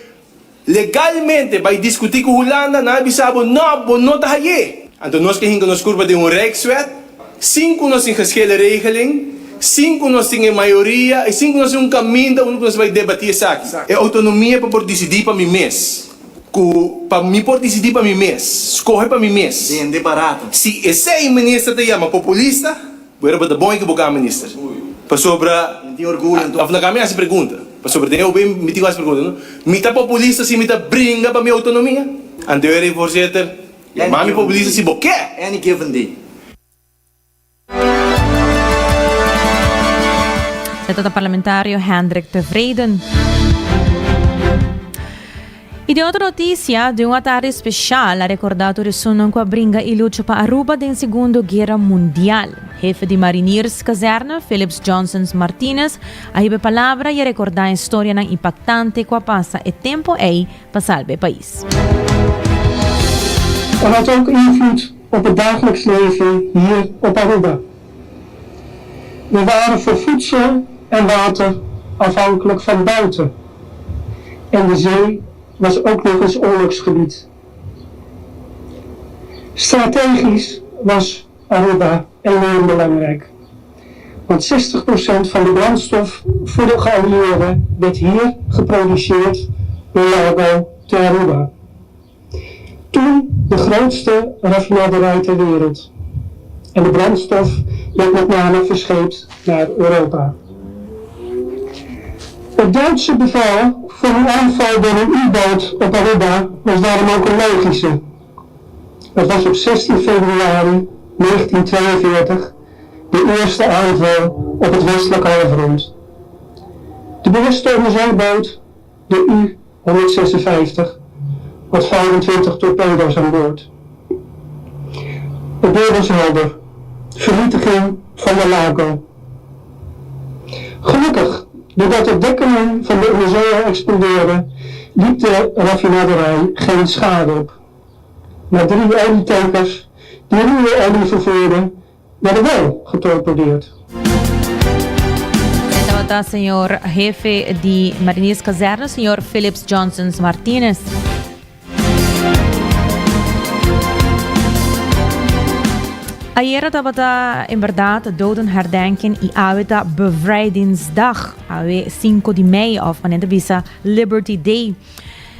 Legalmente bai diskutí ku Hulanda, nan a bisa bo, no, bo no ta hay'é. Anto nos ke hinka nos kurpa den un Rijkswet, sin ku nos tin geschillenregeling, sin ku nos tin e mayoria i sin ku nos tin un kaminda unda ku nos bai debatí esaki. E outonomia pa por disidí pa mi mes, ku pa mi por disidí pa mi mes, skohe pa mi mes. Bende barato. Si esei minister ta yama populista, Bo ta bon ekiboká minister. Pasobra Mi tin orguyo anto. Of laga mi hasi pregunta. Pasobra den OB mi tin ku hasi pregunta no. Mi ta populista si mi ta bringa pa mi outonomia? Anto e rei voorzitter, yama mi populista si bo ke! Any given day. E ta parlamentario Hendrik Tevreden. Y den otro noticia, den un atardi special a recorda tur esunnan cu a bringa y lucha pa Aruba den Segundo Guera Mundial. Hefe di Mariniers Kazerne, Philips Johnsons Martinez, a hiba e palabra y a recorda e storianan impactante cu a pasa e tempo ey pa salba e pais. Het had ook invloed op het dagelijks leven hier op Aruba. We waren voor voedsel en water afhankelijk van buiten. En de zee was ook nog eens oorlogsgebied. Strategisch was Aruba enorm belangrijk. Want 60% van de brandstof voor de geallieerden werd hier geproduceerd door Largo te Aruba. Toen de grootste raffinaderij ter wereld. En de brandstof werd met name verscheept naar Europa. Het Duitse bevel voor een aanval door een U-boot op Aruba was daarom ook een logische. Het was op 16 februari 1942 de eerste aanval op het westelijk halfrond. De bewuste onderzeeboot, de U-156, had 25 torpedo's aan boord. Het beeld was helder. Vernietiging van de Lago. Gelukkig, doordat het dekkanon van de onderzeeër explodeerde, liep de raffinaderij geen schade op. Maar drie olietankers die ruwe olie vervoerden, werden wel getorpedeerd. Tabata señor hefe di Marinierskazerne, señor Philips Johnsons Martinez. Ayera tabata en berdad dodenherdenking y awe ta bevrijdingsdag, awe 5 di mei of manera ta bisa Liberty Day.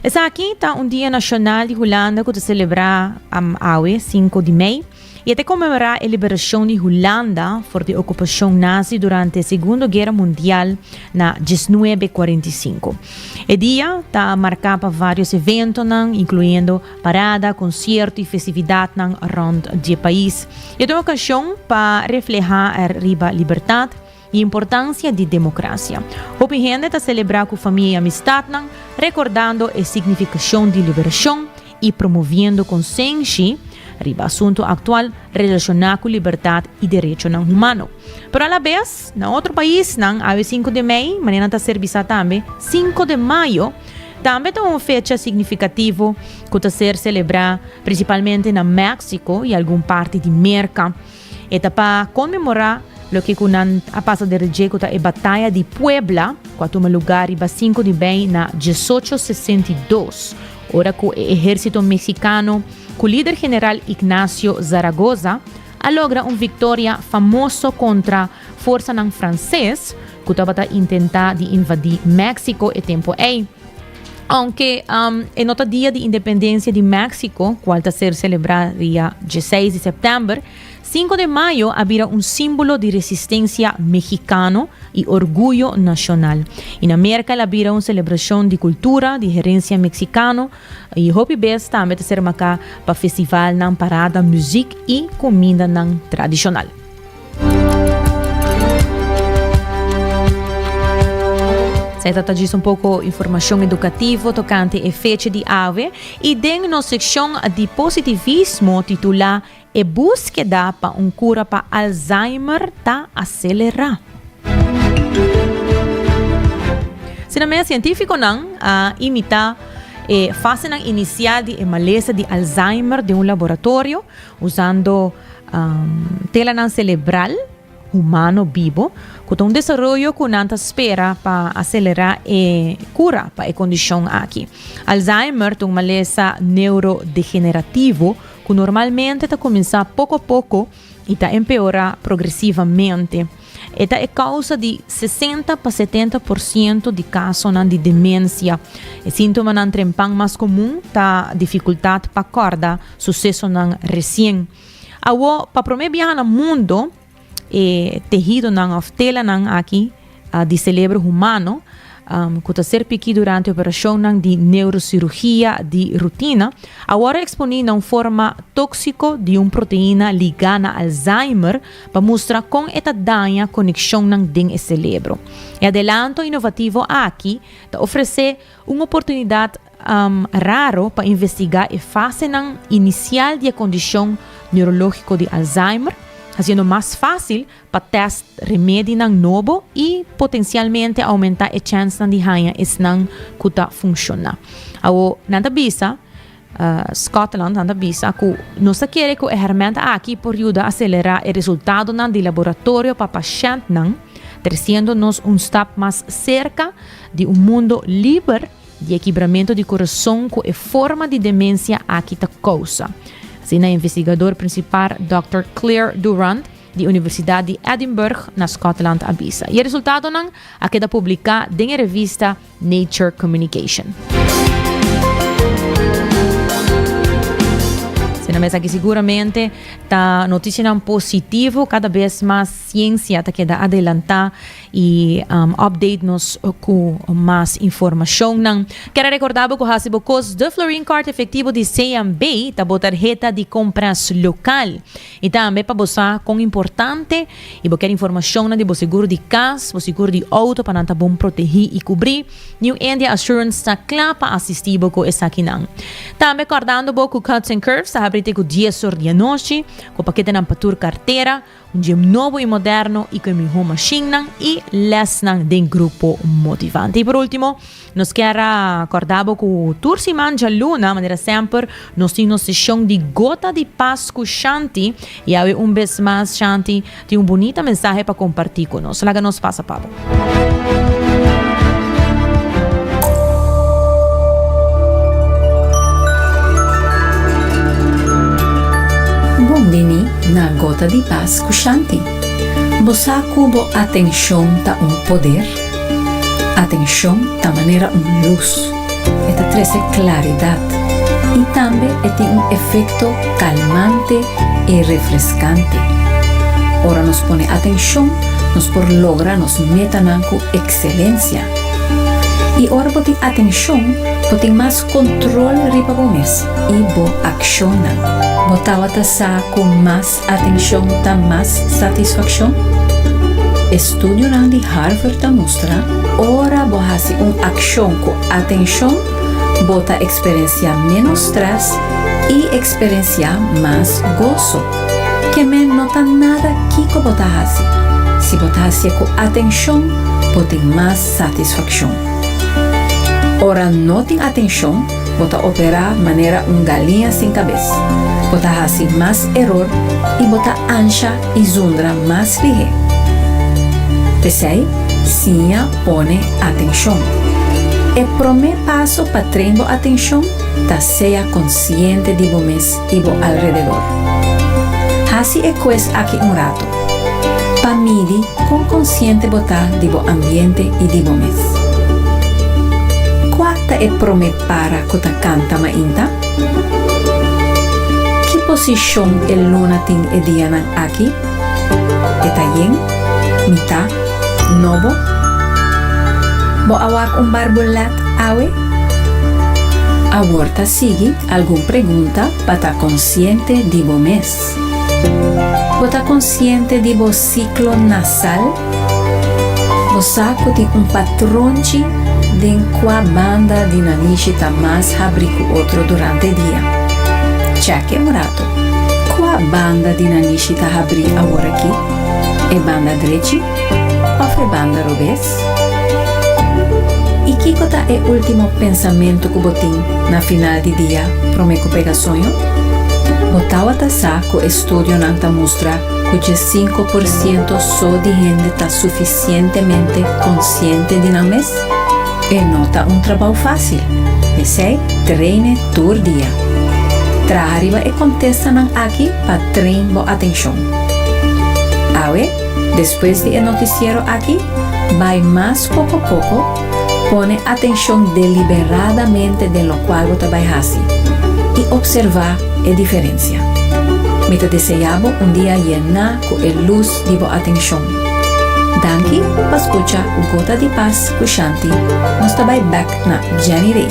Esaki ta un dia nacional di Hulanda cu ta celebra awe 5 di mei. I e ta konmemorá e liberashon di Hulanda for di okupashon nazi durante Segundo Guera Mundial na diesnuebe kuarenta i sinku. E dia ta marká pa vários eventonan, inkluyendo parada, konsierto i festividatnan rònt di e pais. E ta un okashon pa reflehá riba libertat i importansia di demokrasia. Hopi hende ta selebrá ku famia i amistatnan, rekordando e signifikashon di liberashon i promoviendo konsenshi riba asuntu aktual relashoná ku libertat i derechonan humano. Pero alabes, na otro paisnan, awe sinku di mei, manera nan ta ser bisá tambe, sinku de mayo, tambe ta un fecha signifikativo ku ta ser selebrá prinsipalmente na Meksiko i algun parti di Merka. E ta pa konmemorá loke ku nan a pasa den dje ku ta e Bataya di Puebla, ku a tuma lugá riba sinku di mei na diesocho sesenta i dos, ora ku e ehérsito meksikano ku lider general Ignacio Zaragoza a logra un viktoria famoso kontra forsanan franses ku tabata intentá di invadí Meksiko e tempu ei. Aunke e no ta dia di independencia di Mexico, cual ta ser celebra dia dieseis di september, Cinco de Mayo a bira un simbolo di resistencia mexicano y orguyo nacional. Y na Merca el a bira un celebracion di cultura di herencia mexicano y hopi bes tambe ta ser marca pa festivalnan, parada, muziek y cumindanan tradicional. Esei ta djis un poko informashon edukativo tokante e fecha di awe i den nos sekshon di positivismo titulá E búskeda pa un kura pa Alzheimer ta aselerá. Asina mes sientífikonan a imitá e fasenan inisial di e malesa di Alzheimer den un laboratorio usando Telanan celebral humano bibo, cu ta un desaroyo cu nan ta spera pa acelera e cura pa e condicion aki. Alzheimer ta un malesa neurodegenerativo cu normalmente ta cuminsa poco poco y ta empeora progresivamente. E ta e causa di sesenta pa setenta por ciento di casonan di demencia. E sintomanan trempan mas comun ta dificultad pa corda sucesonan recien. Awo, pa prome biaha na mundo, e tehidonan of telanan aki di celebro humano, cu ta ser piki durante operacionnan di neurocirugia di rutina, awor a exponi na un forma toxico di un proteina liga na Alzheimer pa mustra con e ta daña conexionnan den e celebro. E adelanto inovativo aki ta ofrece un oportunidad raro pa investigá e fasenan inisial di e kondishon neurológiko di Alzheimer, hasiendo mas fásil pa tèst remedinan nobo i potensialmente oumentá e chènsnan di haña esnan ku ta funshoná. Awor, nan ta bisa, Scotland, nan ta bisa ku nos ta kere ku e hèrmènt aki por yuda aselerá e resultadonan di laboratorio pa pashèntnan, tresiendo nos un stap mas serka di un mundo liber di e kibramentu di kurason ku e forma di demensia aki ta kousa. Asina investigador prinsipal dòkter Claire Durand di Universidat di Edinburgh na Scotland a bisa. I e resultadonan a keda publiká den e revista Nature Communication. Asina mes aki siguramente ta notisianan positivo, kada bes mas siensia ta keda adelantá. Y update nos cu mas informacionnan. Kier a recorda bo cu haci bo cos De Florin Card efectivo di CMB ta bo tarheta di compras local. Y tambe pa bo sa con importante y bo kier informacionnan di bo seguro di cas, bo seguro di auto pa nan ta bon protegi y cubri, New India Assurance ta cla pa asisti bo cu esakinan. Tambe cordando bo cu Cuts and Curves ta habri te cu dies or di anochi cu paketenan pa tur cartera, Un gym nobo y moderno y cu e miho mashinnan y lesnan den grupo motivante. Y por ultimo, nos kier a corda bo cu tur siman djaluna, manera semper, nos tin nos sesion di Gota di Paz cu Shanti. Y awe un bes mas Shanti tin un bunita mensahe pa comparti cu nos. Laga nos pasa pa bo. Bon bini na Gota di Pas ku Shanti. Bo sa ku bo atenshon ta un poder? Atenshon ta manera un lus. E ta trese klaridat i tambe e tin un efekto kalmante i refreskante. Ora nos pone atenshon, nos por logra nos metanan ku ekselensia. I ora bo tin atenshon, bo tin mas kontrol riba bo mes i bo akshonnan. Bo tabata sa ku mas atenshon ta mas satisfakshon? Estudionan di Harvard ta mustra, ora bo hasi un akshon ku atenshon, bo ta eksperensiá ménos strès i eksperensiá mas goso. Ke men no ta nada kiko bo ta hasi. Si bo ta hasié ku atenshon, bo tin mas satisfakshon. Ora no tin atenshon, bo ta operá manera un galiña sin kabes. Bo ta hasi mas eror i bo ta ansha i zundra mas lihé. P'esei, siña pone atenshon. E promé paso pa train bo atenshon ta sea konsiente di bo mes i bo alrededor. Hasi e kues aki un ratu, pa midi kon konsiente bo ta di bo ambiente i di bo mes. Kua ta e promé para ku ta kanta mainta? Ki posishon e luna tin e dianan aki? E ta yen? Mitá? Nobo? Bo a wak un barbulet awe? Awor ta sigui algun pregunta pa ta konsiente di bo mes. Bo ta konsiente di bo siklo nasal? Bo sa ku tin un patronchi den kua banda di nanishi ta mas habrí ku otro durante dia? Chèk e un ratu. Kua banda di nanishi ta habrí aworakí? E banda drechi òf e banda robes? I kiko ta e último pensamentu ku bo tin na final di dia promé ku pega soño? Bo tawata sa ku estudionan ta mustra ku dje 5% so di hende ta sufisientemente konsiente di nan mes? E no ta un trabou fásil, p'esei traine tur dia. Traha riba e kontestanan aki pa train bo atenshon. Awe, despues di e notisiero aki, bai mas poko poko, pone atenshon deliberadamente den lokual bo ta bai hasi i opservá e diferensia. Mi ta deseá bo un dia yená ku e lus di bo atenshon. Danki pa skucha Gota di Pas ku Shanti. Nos ta bai bek na Jenny Rey.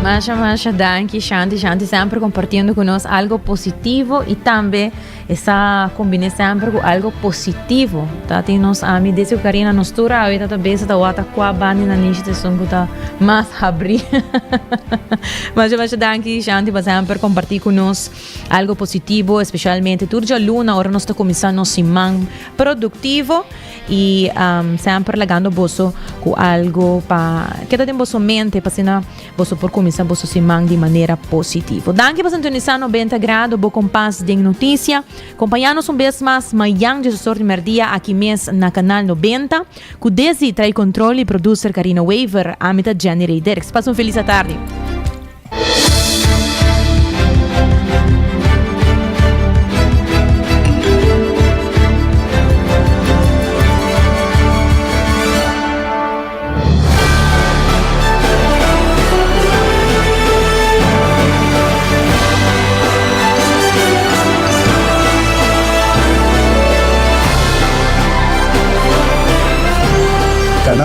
Masha masha danki Shanti Shanti semper compartiendo cu nos algo positivo y tambe esa combine semper cu algo positivo ta tin nos ami desi cu Karina nos tur awe ta ta besa ta wata cua banda na nishi ta esun cu ta mas habri masha masha danki Shanti pa semper comparti cu nos algo positivo especialmente tur djaluna ora nos ta cuminsa nos siman productivo. Y semper lagando boso cu algo pa keda den boso mente pa asina boso por cuminsa boso siman di manera positivo. Danki pa sintonisa 90 Grado, bo kompas den noticia. Compaña nos un bes mas mayan djesesor di merdia aki mes na Canal 90. Cu Desi trae control y producer Carina Wever. Ami ta Jenny Ray Dirks. Pasa un feliz atardi.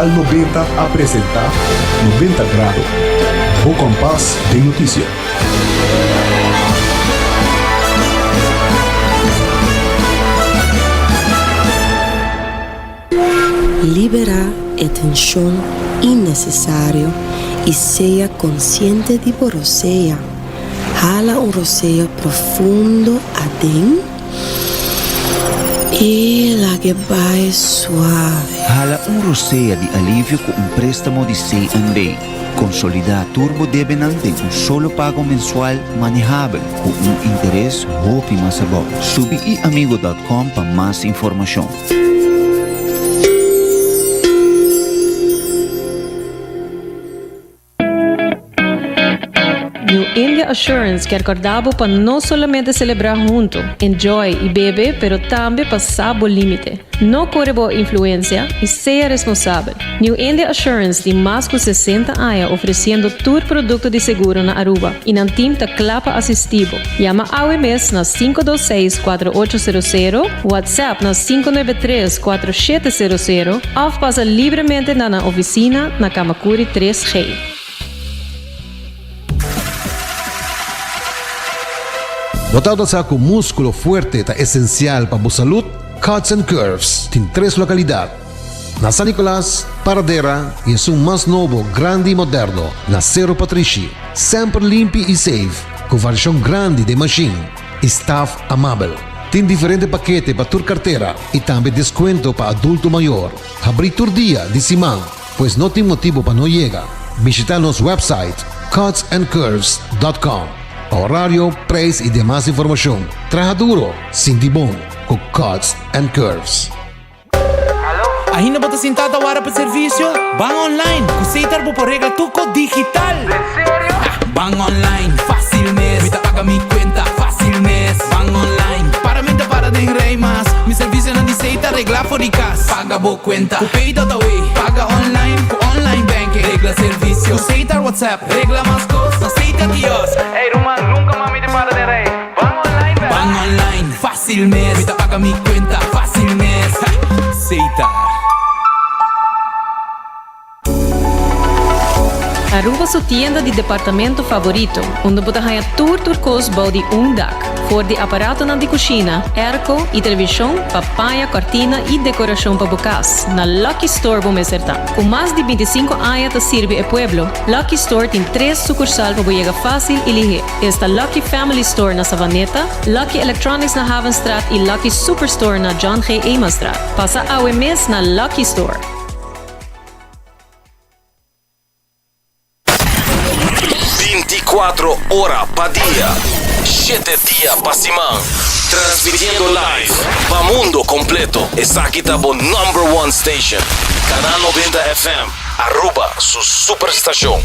Canal 90 a presenta 90 Grado, bo kompas den notisia. Liberá e tenshon innesesario i sea konsiente di bo rosea. Hala un rosea profundo aden i lag'e bai suave. Hala un rosea di alivio ku un préstamo di CNB. Konsolidá tur bo debenan den un solo pago mensual manehabel ku un interes hopi mas abou. Subi iamigo dòt kòm pa mas informashon. New India Assurance kier corda bo pa no solamente celebra hunto, enjoy y bebe pero tambe pa sa bo limite. No core bo influencia y sea responsabel. New India Assurance tin mas cu 60 aña ofreciendo tur producto di seguro na Aruba y nan team ta cla pa asisti bo. Yama awe mes na 526 4800, WhatsApp na 593 4700 of pasa libremente na nan oficina na Camacuri 3G. Bo tabata sa cu musculo fuerte ta esencial pa bo salud? Cuts and Curves tin tres localidad, na San Nicolas, Paradera y esun mas nobo, grandi y moderno, na Cerro Patrishi. Semper limpi y safe, cu variacion grandi den machine y staff amabel. Tin diferente pakete pa tur cartera y tambe descuento pa adulto mayor. Habri tur dia di siman, pues no tin motibo pa no yega. Bishita nos website cutsandcurves.com pa horario, prijs y demas informacion. Traha duro, sinti bon cu Cuts and Curves. Ainda bo ta sinta ta wara pa servicio? Ban online, cu Setar bo por regla tur cos digital! Ban online, facil mes, mi ta paga mi cuenta facil mes. Ban online, para mi ta para den rij mas, mi servicionan di Setar regla for di cas. Paga bo cuenta cu Pay.awe, paga online cu online banking, regla servicio cu Setar WhatsApp, regla mas cos na Setar kiosk. Ey ruman, nunca mas mi ta para den rij. Ban online, Ban online, facil mes, mi ta paga mi cuenta facil mes. Setar. Aruba su tienda di departamento favorito, unda bo ta haña tur tur kos bou di un dak. For di aparatonan di kushina, airco i televishon pa paña, kòrtina i dekorashon pa bo kas, na Lucky Store bo mester ta. Ku mas di 25 aña ta sirbi e pueblo, Lucky Store tin tres sukursal pa bo yega fásil i lihé. Esta Lucky Family Store na Savaneta, Lucky Electronics na Havenstraat i Lucky Superstore na John G. Emanstraat. Pasa awe mes na Lucky Store. 24 ora pa dia, shete dia pa siman. Transmitiendo live pa mundo completo. Esaki ta bo number one station. Canal 90 FM, Aruba su superstacion.